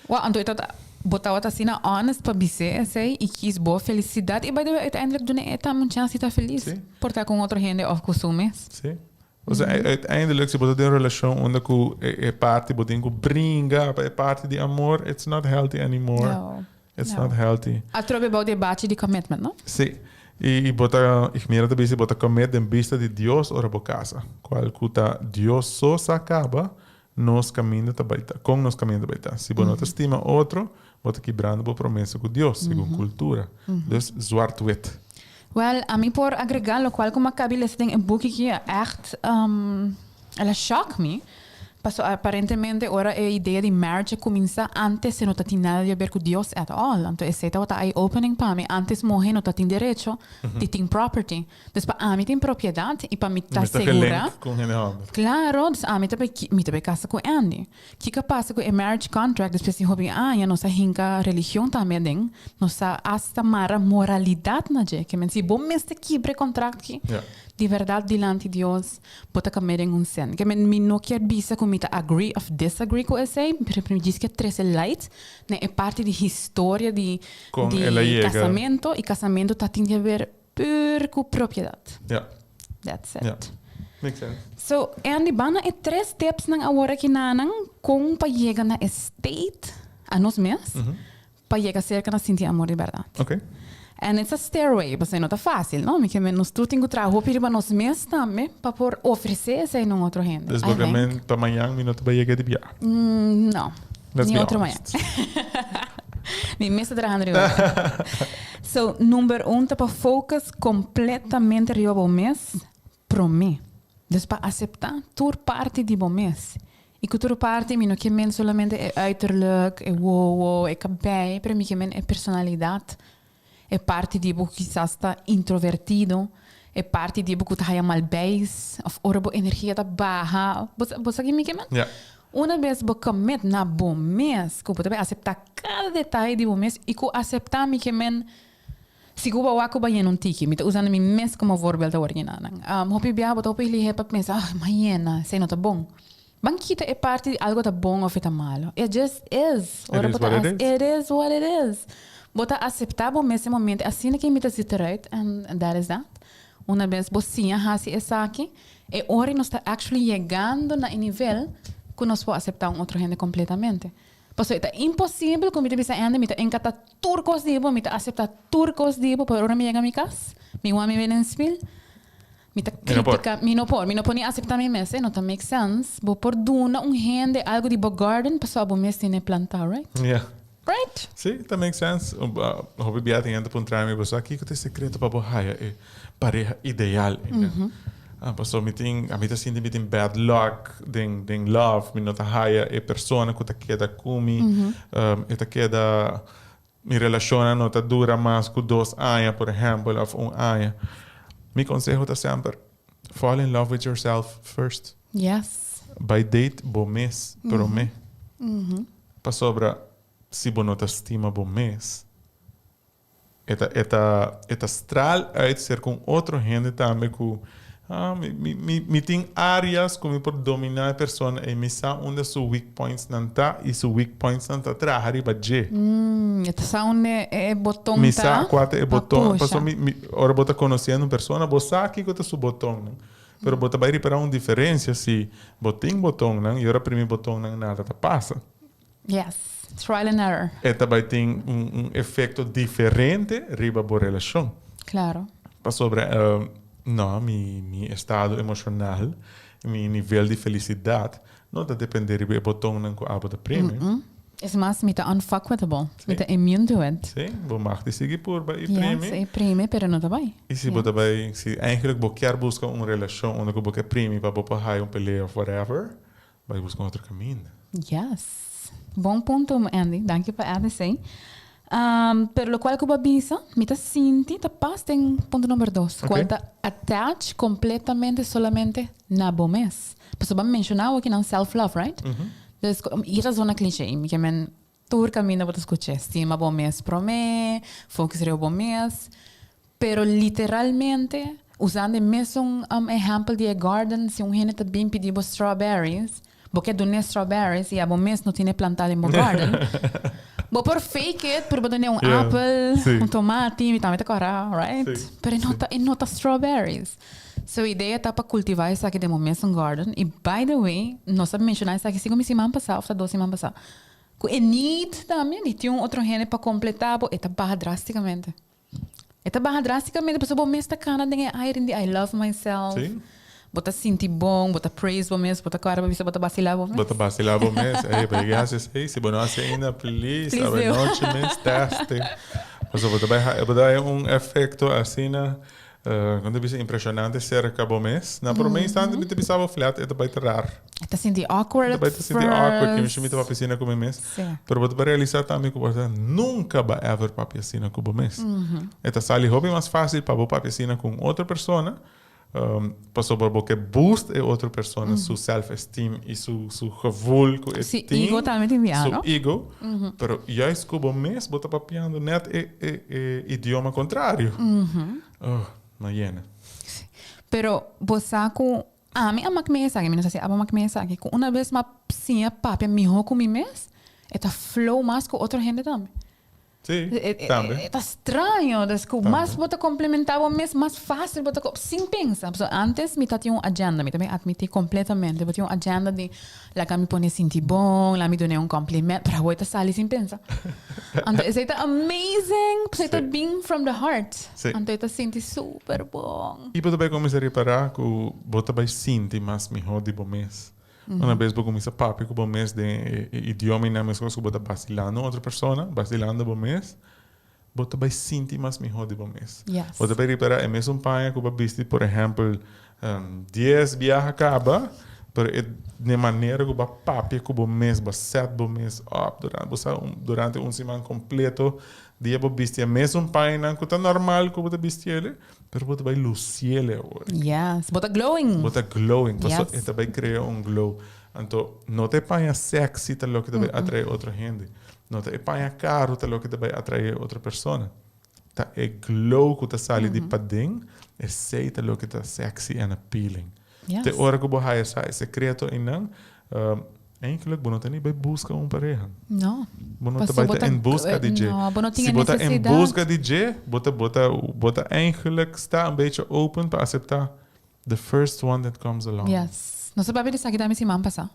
Wou, anto e tabata, bo tabata asina honest pa bis'é esei i kis bo felisidat i by the way uiteindelijk duna e tambe un chance di ta felis. Sí. Por ta ku un otro hende òf ku su mes. Sí. Osea, uiteindelijk si bo ta den un relashon unda ku e e parti bo tin ku bringa pa e parti di amor, it's not healthy anymore. No. It's No. not healthy. Atrobe bou di e bachi di commitment, no? Sí. I i bo ta, ik mira ta bisa bo ta commit den bista di Dios ora bo casa. Cual cu ta Dios so sa caba, Nos kaminda ta bai ta. Kon nos kaminda ta bai ta? Si bo no ta stima otro, bo ta kibrando bo promesa ku Dios, segun kultura. Dus zwart-wit. Wel, ami por agrega lokual ku mi a kabi lesa den e buki ki a ègt el a shock mi, Paso aparentemente ora e idea di marriage a cuminsa, antes e no ta tin nada di haber cu Dios at all. Anto esey tabata eye opening pa mi. Antes muhe no ta tin derecho di tin property. Dus pa ami tin propiedad y pa mi ta Mester segura. gelink cu hende homber. Claro, dus ami ta bay, mi ta bay casa cu Andy. Kico a pasa cu e marriage contract despues di hopi aña nos a hinca religion tambe aden, nos a hasta mara moralidad na dje. Ke men si bo mester kibra e contract ki, di berdad dilanti Dios bo ta camia den un sin. Ke men mi no kier bisa cu mi ta agree of disagree cu esey, pero mi djis kier trece light na e parti di historia di Con di el a yega. casamento y casamento ta tin di haber pur cu propiedad. That's it. Ja. Makes sense. So, Andy, ban na e tres tipsnan awor aki nanan con pa yega na e state, a nos mes, pa yega cerca na sinti amor di berdad. And it's a stairway, pasobra no ta facil, no? Mi ke men nos tur tin cu traha hopi riba nos mes tambe pa por ofrece esey na un otro hende. Dus I bo ke think. men pa mañan mi no ta bay yega di bia. No. Let's Ni be otro mañan. honest. Mi mes ta trahando riba esei. So, number un ta pa focus completamente riba bo mes prome. Dus pa acepta tur parti di bo mes. Y cu tur parti mi no ke men solamente e uiterlijk, e wowo, e cabei, pero mi ke men e personalidad, e parti di bo cu kisas ta introvertido, e parti di bo cu ta haya mal beis, of ora bo energia ta baha. Bo sa, bo sa ki mi ke men? Ja. Una bes bo commit na bo mes, cu bo ta bay acepta cada detaye di bo mes, y cu acepta mi ke men Si ku bo wak ku bo a yena un tiki, mi ta usando mi mes komo voorbeeld awor aki nan. Hopi biaha bo ta hopi lihe pa pensa, ah, mi a yena, esei no ta bon. Ban kita e parti di algo ta bon of e ta malo. It just is. It is what it is. It is what it is. Bo ta aseptá bo mes e momento asina ke mi ta zit eruit and that is that. Una bes bo siña hasi esaki, e ora nos ta actually yegando na e nivel ku nos por aseptá un otro hende kompletamente. Pasobra e ta imposibel ku mi ta bisa hende mi ta enkatá tur kos di bo, mi ta aseptá tur kos di bo, pero ora mi yega mi kas, mi wak mi bira den spil, mi ta kritiká, mi no por, mi no por ni aseptá mi mes, e no ta make sense. Bo por duna un hende algu di bo garden pasobra bo mes tene plantá, right? Yeah. Right? Sí, ta make sense. Hopi bia tin hende puntra mi, bo sa kiko ta e sekreto pa bo haya e pareha ideal? Ah, paso mi tin, ami ta sinti mi tin bad luck den, den love. Mi no ta haya e persona ku ta keda ku mi. E ta keda, mi relashonnan no ta dura mas ku dos aña, por ehèmpel, òf un aña. Mi konseho ta semper, fall in love with yourself first. Yes. Bai date bo mes promé. Pasobra si bo no ta stima bo mes, E ta e ta e ta straal uit ser ku un otro hende tambe ku ah mi mi mi mi tin áreas ku mi por dominá e persona ei mi sa unda su weak points nan ta i su weak points nan ta traha riba dje. E ta sa unda e boton ta Mi sa kua ta e pa boton pusha. pasobra mi mi ora bo ta konosiendo un persona bo sa kiko ta su botonnan pero bo ta bai ripará un diferensia si bo tin botonnan i ora primi botonnan nada ta pasa. Yes, trial and error. E ta bai tin un un efecto diferente riba bo relacion. Claro. Pasobra no, mi mi estado emocional, mi nivel di felicidad no ta depende riba e botonnan cu abo ta primi. Es mas, mi ta unfuckwithable. Mi ta immune to it. Sí, bo mag di sigui purba y primi. Yes, y primi, pero no ta bai. Y si bo ta bai, si eigenlijk bo kier busca un relacion unda cu bo ke primi pa bo por haya un pelea of whatever, Bai busca un otro caminda. Yes. Bon punto, Andy. Danki pa add esey. Pero locual cu bo a bisa, mi ta sinti ta pas den punto number dos, cual ta attach completamente solamente na bo mes. Pasobra bo a menciona awo kinan self love, right? Dus, y ta zona cliché, mi ke men Tur kaminda bo ta skuch'é, stima bo mes promé, focus riba bo mes. Pero literalmente, usando e mesun ehèmpel di e garden, si un hende ta bin pidi bo strawberries, bo ke dun'é strawberries i abo mes no tene plantá den bo garden, bo por fake it, por bo dun'é un apel, un tomati, mi tambe ta kòrda, right? Pero e no ta, e no ta strawberries. So e idea ta pa kultivá esaki den bo mesun garden. I by the way, nos a menshoná esaki sigur mi siman pasá òf ta dos siman pasá. Ku e need tambe di tin un otro hende pa kompletá bo, e ta baha drástikamente. E ta baha drástikamente pasobra bo mes ta kana den e aire di I love myself. Sí. Bo ta sinti bon, bo ta praise bo mes, bo ta kòrda bo bisa bo ta basilá bo mes. Bo ta basilá bo mes. Ey, bo yega hasi esei. Si bo no hasi ainda, please, Please do. awenochi mes teste. Pasobra bo ta bai ha, bo ta bai un efekto asina. Con ta bisa impresionante cerca bo mes. Na prome instante mi ta bisa bo flat e ta bai ta rar. E ta sinti awkward E ta bai ta sinti awkward que mi ta papia asina cu mi mes. Pero bo ta bai realisa tambe cu bo ta nunca ba ever papia asina cu bo mes. E ta sali hopi mas facil pa bo papia asina cu un otro persona pasobra bo ke boost e otro persona su self esteem y su su gevoel cu e tin. Su ego tambe tin bia, no? Su ego. Pero juist cu bo mes bo ta papiando net e e e idioma contrario. Oh, no yena. Sí. Pero bo sa cu ami a mak mi esaki, mi no sa si abo a mak mi esaki, cu una bes m'a siña papia miho cu mi mes, e ta flow mas cu otro hende tambe. Sí, tambe. E ta straño, dus cu mas bo ta complementa bo mes, mas facil bo ta, sin pensa. Pasobra antes mi ta tin un agenda, mi ta bin admiti completamente, bo tin un agenda di laga mi pone sinti bon, laga mi dun'e un compliment, pero awor e ta sali sin pensa. Anto esei ta amazing, pasobra e ta bin from the heart. Anto e ta sinti super bon. I bo ta bai cuminsa ripara cu bo ta bai sinti mas miho di bo mes. Una bes bo cuminsa papia cu bo mes den e idioma y nan mescos cu bo ta bacilando un otro persona, bacilando bo mes, bo ta bay sinti mas miho di bo mes. Bo ta bay ripara e mesun paña cu bo a bisti por ehempel dies biaha caba, pero e den manera cu bo a papia cu bo mes, bo a set bo mes up durante, bo sa durante un siman completo dia bo bisti e mesun pañanan cu ta normal cu bo ta bisti ele, Pero bo ta bai luciele awor. Yes, bo ta glowing. Bo ta glowing. Paso e ta bai crea un glow. Anto, no ta e paña sexy ta loke ta bai atrae otro hende. No ta e paña caro ta loke ta bai atrae otro persona. Ta e glow cu ta sali di paden, esey ta loke ta sexy and appealing. Yes. Te ora cu bo haya sa e secreto eynan, Eigenlijk bo no ta ni bai busca un pareha. No. Bo no ta bai ta en busca di dje. No, bo no tin Si e bo ta en necesidad. busca di dje, bo ta bo ta bo ta eigenlijk sta un beetje open pa acepta the first one that comes along. Yes. Nos a papia di esaki tambe siman pasa.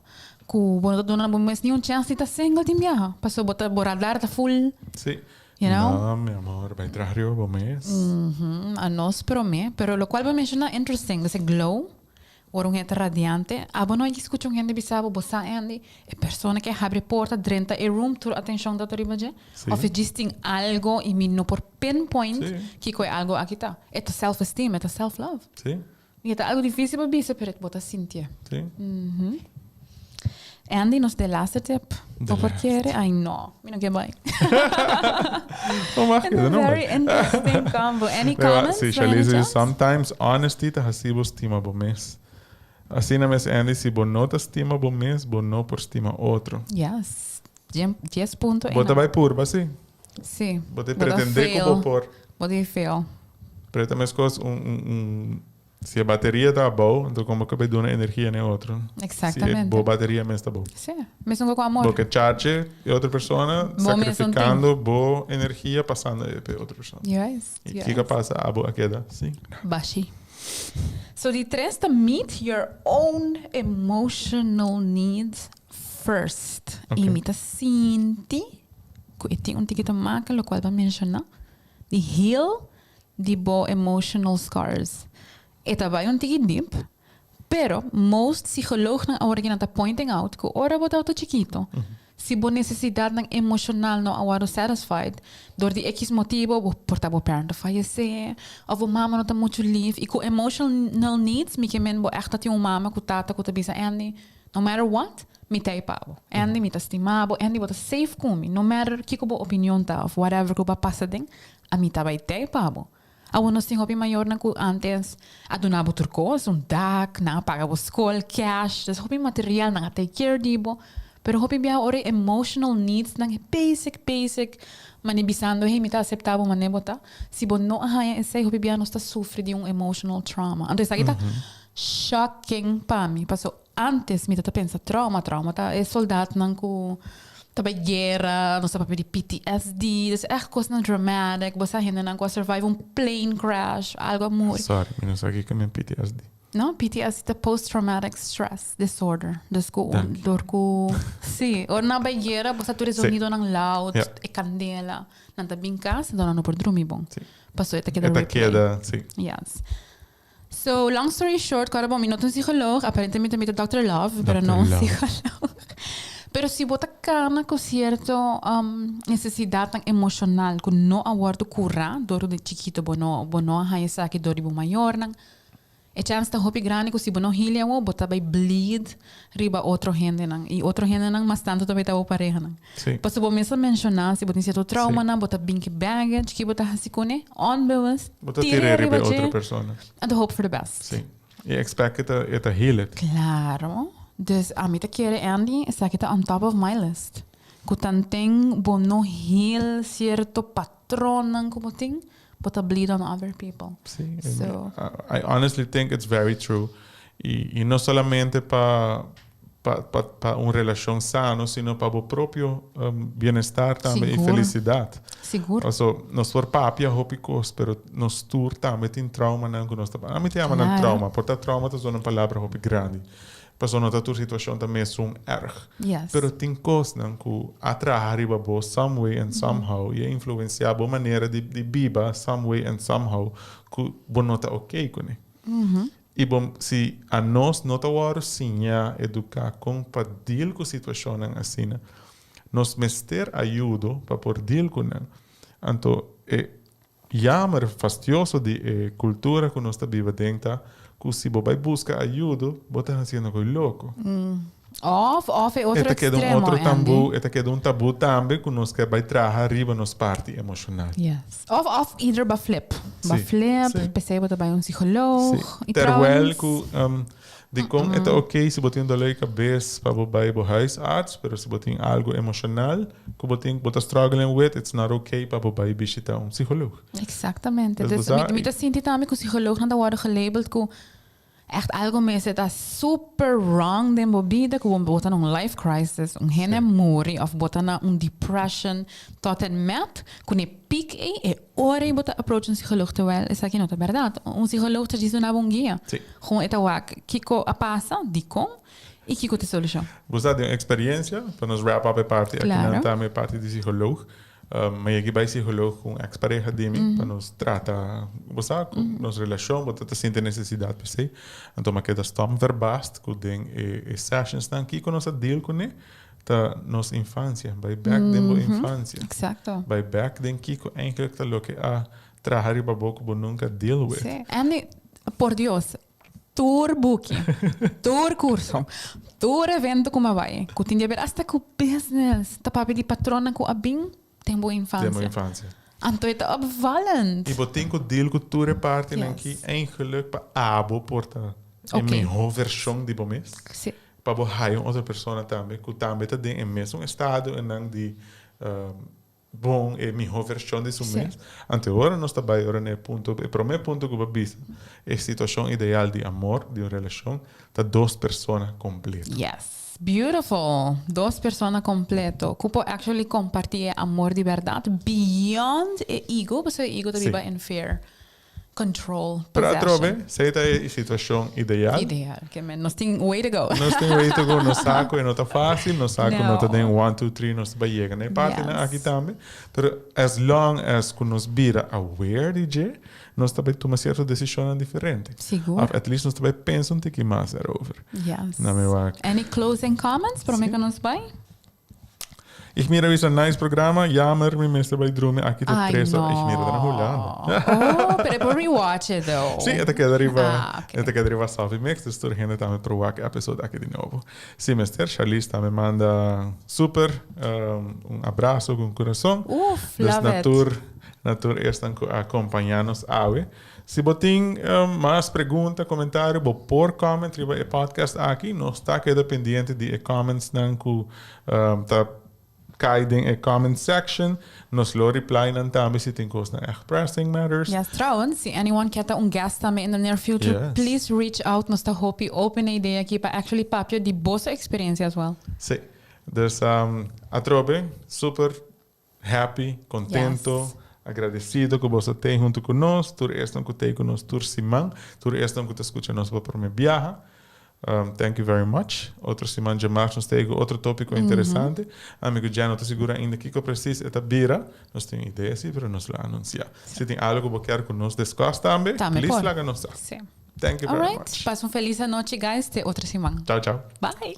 Cu bo no ta duna bo mes ni un chance di ta single tin biaha. Pasobra bo ta bo radar ta full. Si. You know? No, mi amor, bai traha riba bo mes. A nos prome. Pero locual bo menciona interesting, ese glow. Ora un hende ta radiante, abo no a scucha un hende bisa bo, bo sa Andy, e persona ke habri porta drenta e room tur atencion ta riba dje? Sí. Of e djis tin algo y mi no por pinpoint Sí. kico e algo aki ta. E ta self esteem, e ta self love. Sí. Y e ta algo dificil pa bisa pero bo ta sintié. Sí. Andy, nos de laatste tip. De Bo por laatste. kere? Ay no, mi no ke bai. No mag It's keda a no very bai. interesting combo. Any Pero, comments? sí, by any Charlize, chance? sometimes honesty ta haci bo stima bo mes. Asina mes Andy, si bo no ta stima bo mes, bo no por stima otro. Yes. Dies punto Bo ta ena. bai purba, sí. Sí. Bo ta Bo ta pretende cu bo fail. por. Bo ta fail. Pero ta mescos un, un, un Si e bateria ta abou, anto kon bo ka bai duna energia na e otro? Exactamente. Si e bo bateria mes ta abou. Sí, mesun ku amor. Bo ke charge e otro persona, Bo mes un tin. sacrificando bo energia pasando e pa e otro persona. Juist, I juist. kiko a pasa? Abo a keda sin nada. Bashi. So di tres ta meet your own emotional needs first. Ok. I mi ta sinti ku e tin un tiki ta maka lokual bo a menshona di heal di bo emotional scars. E ta bai un tiki diep, pero most psicoloognan awor aki nan ta pointing out cu ora bo tabata chikito, si bo necesidadnan emocional no a wordo satisfied door di X motibo, bo por ta bo parent a fayece, of bo mama no ta mucho lief, y cu emotional needs mi ke men bo echt ta tin un mama cu tata cu ta bisa Andy, no matter what, mi ta ei pa bo. Andy, mi ta stima bo, Andy bo ta safe cu mi, no matter kico bo opinion ta of whatever cu bo a pasa den, Ami ta bai tei pa bo. Awor nos tin hopi mayornan ku antes a duna bo tur kos, un dak, nan a paga bo skol, cash, des hopi material, nan a take care di bo. Pero hopi biaha ora e emotional needs nan e basic, basic, mane bisando hey mi ta acepta bo mane bo ta, si bo no a haña esei hopi biaha nos ta sufri di un emotional trauma. Anto esaki ta shocking pa mi, paso Antes mi ta ta pensa trauma, trauma ta e soldaatnan ku ta bai guera, nos ta papia di PTSD, dus echt kosnan dramatic, bo sa hendenan ku a survive un plane crash, algo a muri. Sorry, mi no sa kiko men PTSD. No, PTSD ta post traumatic stress disorder, dus ku Danki. dor ku, si, ora nan a bai guera bo sa tur e Si. zonidonan loud, Ja. e kandela, nan ta bin kas, enton nan no por drumi bon. Si. Paso e ta keda E ta replay. keda, si. Yes. So, long story short, kòrda bo, mi no ta un psicoloog, aparentemente mi ta Doctor Love, pero no un Doctor Love. psicoloog. Pero si bo ta kana ku sierto nesesidatnan emoshonal ku no a wòrdu kurá dor di chikito bo no bo no a haña esaki dor di bo mayornan, e chèns ta hopi grandi ku si bo no hili awor bo ta bai bleed riba otro hendenan i otro hendenan mas tantu ta bai ta bo parehanan. Sí. Pasobra bo mes a menshoná si bo tin sierto traumanan bo ta bin ku baggage ki bo ta hasi kuné onbewust Bo ta tir'é tir'é riba riba e otro dje persona. and hope for the best. Sí. I expect ku ta e ta heal it. Claro. Dus ami ta kere Andy, esaki ta on top of my list. Ku tanten bo no heal cierto patronnan ku bo tin, bo ta bleed on other people. Sí, So. I honestly think it's very true. I no solamente pa pa pa pa un relashon sano, sino pa bo propio bienestar tambe i felisidat. Sigur. Paso nos por papia hopi kos, pero nos tur tambe tin traumanan ku nos ta Ami ta yama nan trauma, por ta trauma ta zona un palabra hopi grandi. Paso no ta tur situashon ta mesun erg. Yes. Pero tin kosnan ku a traha riba bo some way and somehow i a influensiá bo manera di di biba some way and somehow ku bo no ta okay kuné. I bo, si anos no ta wòrdu siñá, eduká kon pa deal ku situashonnan asina, nos mester ayudo pa por deal ku nan. Anto e yamer fastioso di e kultura ku nos ta biba den ta ku si bo bai buska ayudo, bo ta hasiendo koe loko. Of, of e otro E ta keda un extremo, otro tambú, Andy. e ta keda un tabú tambe ku nos ke bai traha riba nos parti emoshonal. Yes. Of, of either ba flip. Ba Sí, flip, sí. p'esei bo ta bai un psicoloog. Sí. I Terwijl trouwens, ku dikon e ta oké si bo tin dolor di kabes pa bo bai bo huisarts, pero si bo tin algu emoshonal ku bo tin, bo ta struggling with, it's not oké pa bo bai bishita un psicoloog. Exactamente. Dus bo Dus sa, mi, mi ta sinti tambe ku psicoloognan ta wòrdu gelabeld ku Echt algo mester ta super wrong den bo bida ku bo ta na un life crisis, un hende a muri of bo ta na un depression tot en met ku n'e piek ei e ora ei bo ta approach un psicoloog terwijl esaki no ta berdad. Un psicoloog ta djis duna bo un guia. Gewoon e ta wak kiko a pasa, dikon i kiko ta e solushon. Bo sa di un experiencia, pa nos wrap up e parti aki nan tambe e parti di psicoloog. Mi a yega bai psicoloog cu un ex pareha di mi pa nos trata, bo sa, cu nos relacion, bo ta ta sinti necesidad pa esey. Anto mi a keda stom verbaasd cu den e sessions nan kico nos a deal cune ta nos infancia, bai bek den bo infancia. Bai bek den kico eigenlijk ta loke a traha riba bo cu bo nunca a deal with. Si. Andy, por Dios, Tur buki, tur kurso, tur evento ku mi a bai, ku tin di haber asta ku business, ta papia di patronnan ku a bin den bo infansia. Den bo infansia. Anto e ta opvallend. I bo tin ku deal ku tur e partinan ki eigenlijk pa abo por ta e mihó vershon di bo mes. Si. Pa bo haya un otro persona tambe ku tambe ta den e mesun estado en nan di bon e miho vershon di su mes. Anto ora nos ta bai ora na e punto, e prome punto ku bo a bisa, e situashon ideal di amor, di un relashon, ta dos persona kompleto. Yes. Beautiful! Dos persona kompleto ku por actually komparti e amor di bèrdat beyond e ego, pasobra e ego ta biba in fear. Control, Pero possession. atrobe, esei ta e situacion ideal. Ideal, ke men nos tin way to go. Nos tin way to go, nos sa cu e no ta facil, nos sa cu no ta No. den one, two, three nos ta bay yega na e partinan Yes. aki tambe. Pero as long as cu nos bira aware di dje, nos ta bay tuma cierto decisionnan diferente. Sigur. Of at least nos ta bay pensa un tiki mas erover. Yes. Na mi wak. Any closing comments prome Sí. cu nos bay? Ik mira wis een nice programa. Jammer, mi mester bai drumi aki te Ay, tres no. Ik mira ta na Hulanda. Oh, pero e por rewatch it though. Sí, e ta keda riba, Ah, okay. e ta keda riba Sophie Mix, dus tur hende tambe por wak episode aki di nobo. Sí, mester, Charlize tambe manda super un abrazo ku un kurason. Uf, Dus love na it. tur, na tur esnan ku a akompañá nos awe. Si bo tin mas pregunta, comentario, bo por comment riba e podcast aki. Nos ta keda pendiente di e commentsnan ku ta kai den e comment section. Nos lo reply nan tambe si tin kosnan echt pressing matters. Yes, trouwens, si anyone ke ta un guest tambe in the near future, Yes. please reach out. Nos ta hopi open e idea aki pa actually papia di boso experiencia as well. Sí. Dus atrobe, super Happy, contento, Yes. agradecido cu boso t'ey hunto cu nos, tur esnan cu t'ey cu nos tur siman, tur esnan cu ta scucha nos pa prome biaha. Thank you very much. Otro siman djamas nos t'ey cu otro topico interesante. Ami cu Jen no ta sigur ainda kico precies e ta bira. Nos tin un idea si, pero nos lo anuncia. Si tin algo cu bo kier cu nos discuss tambe, Tambe please por. laga nos sa. Sí. Thank you very Alright. much. Pasa un feliz anochi guys. Te otro siman. Ciao, ciao. Bye.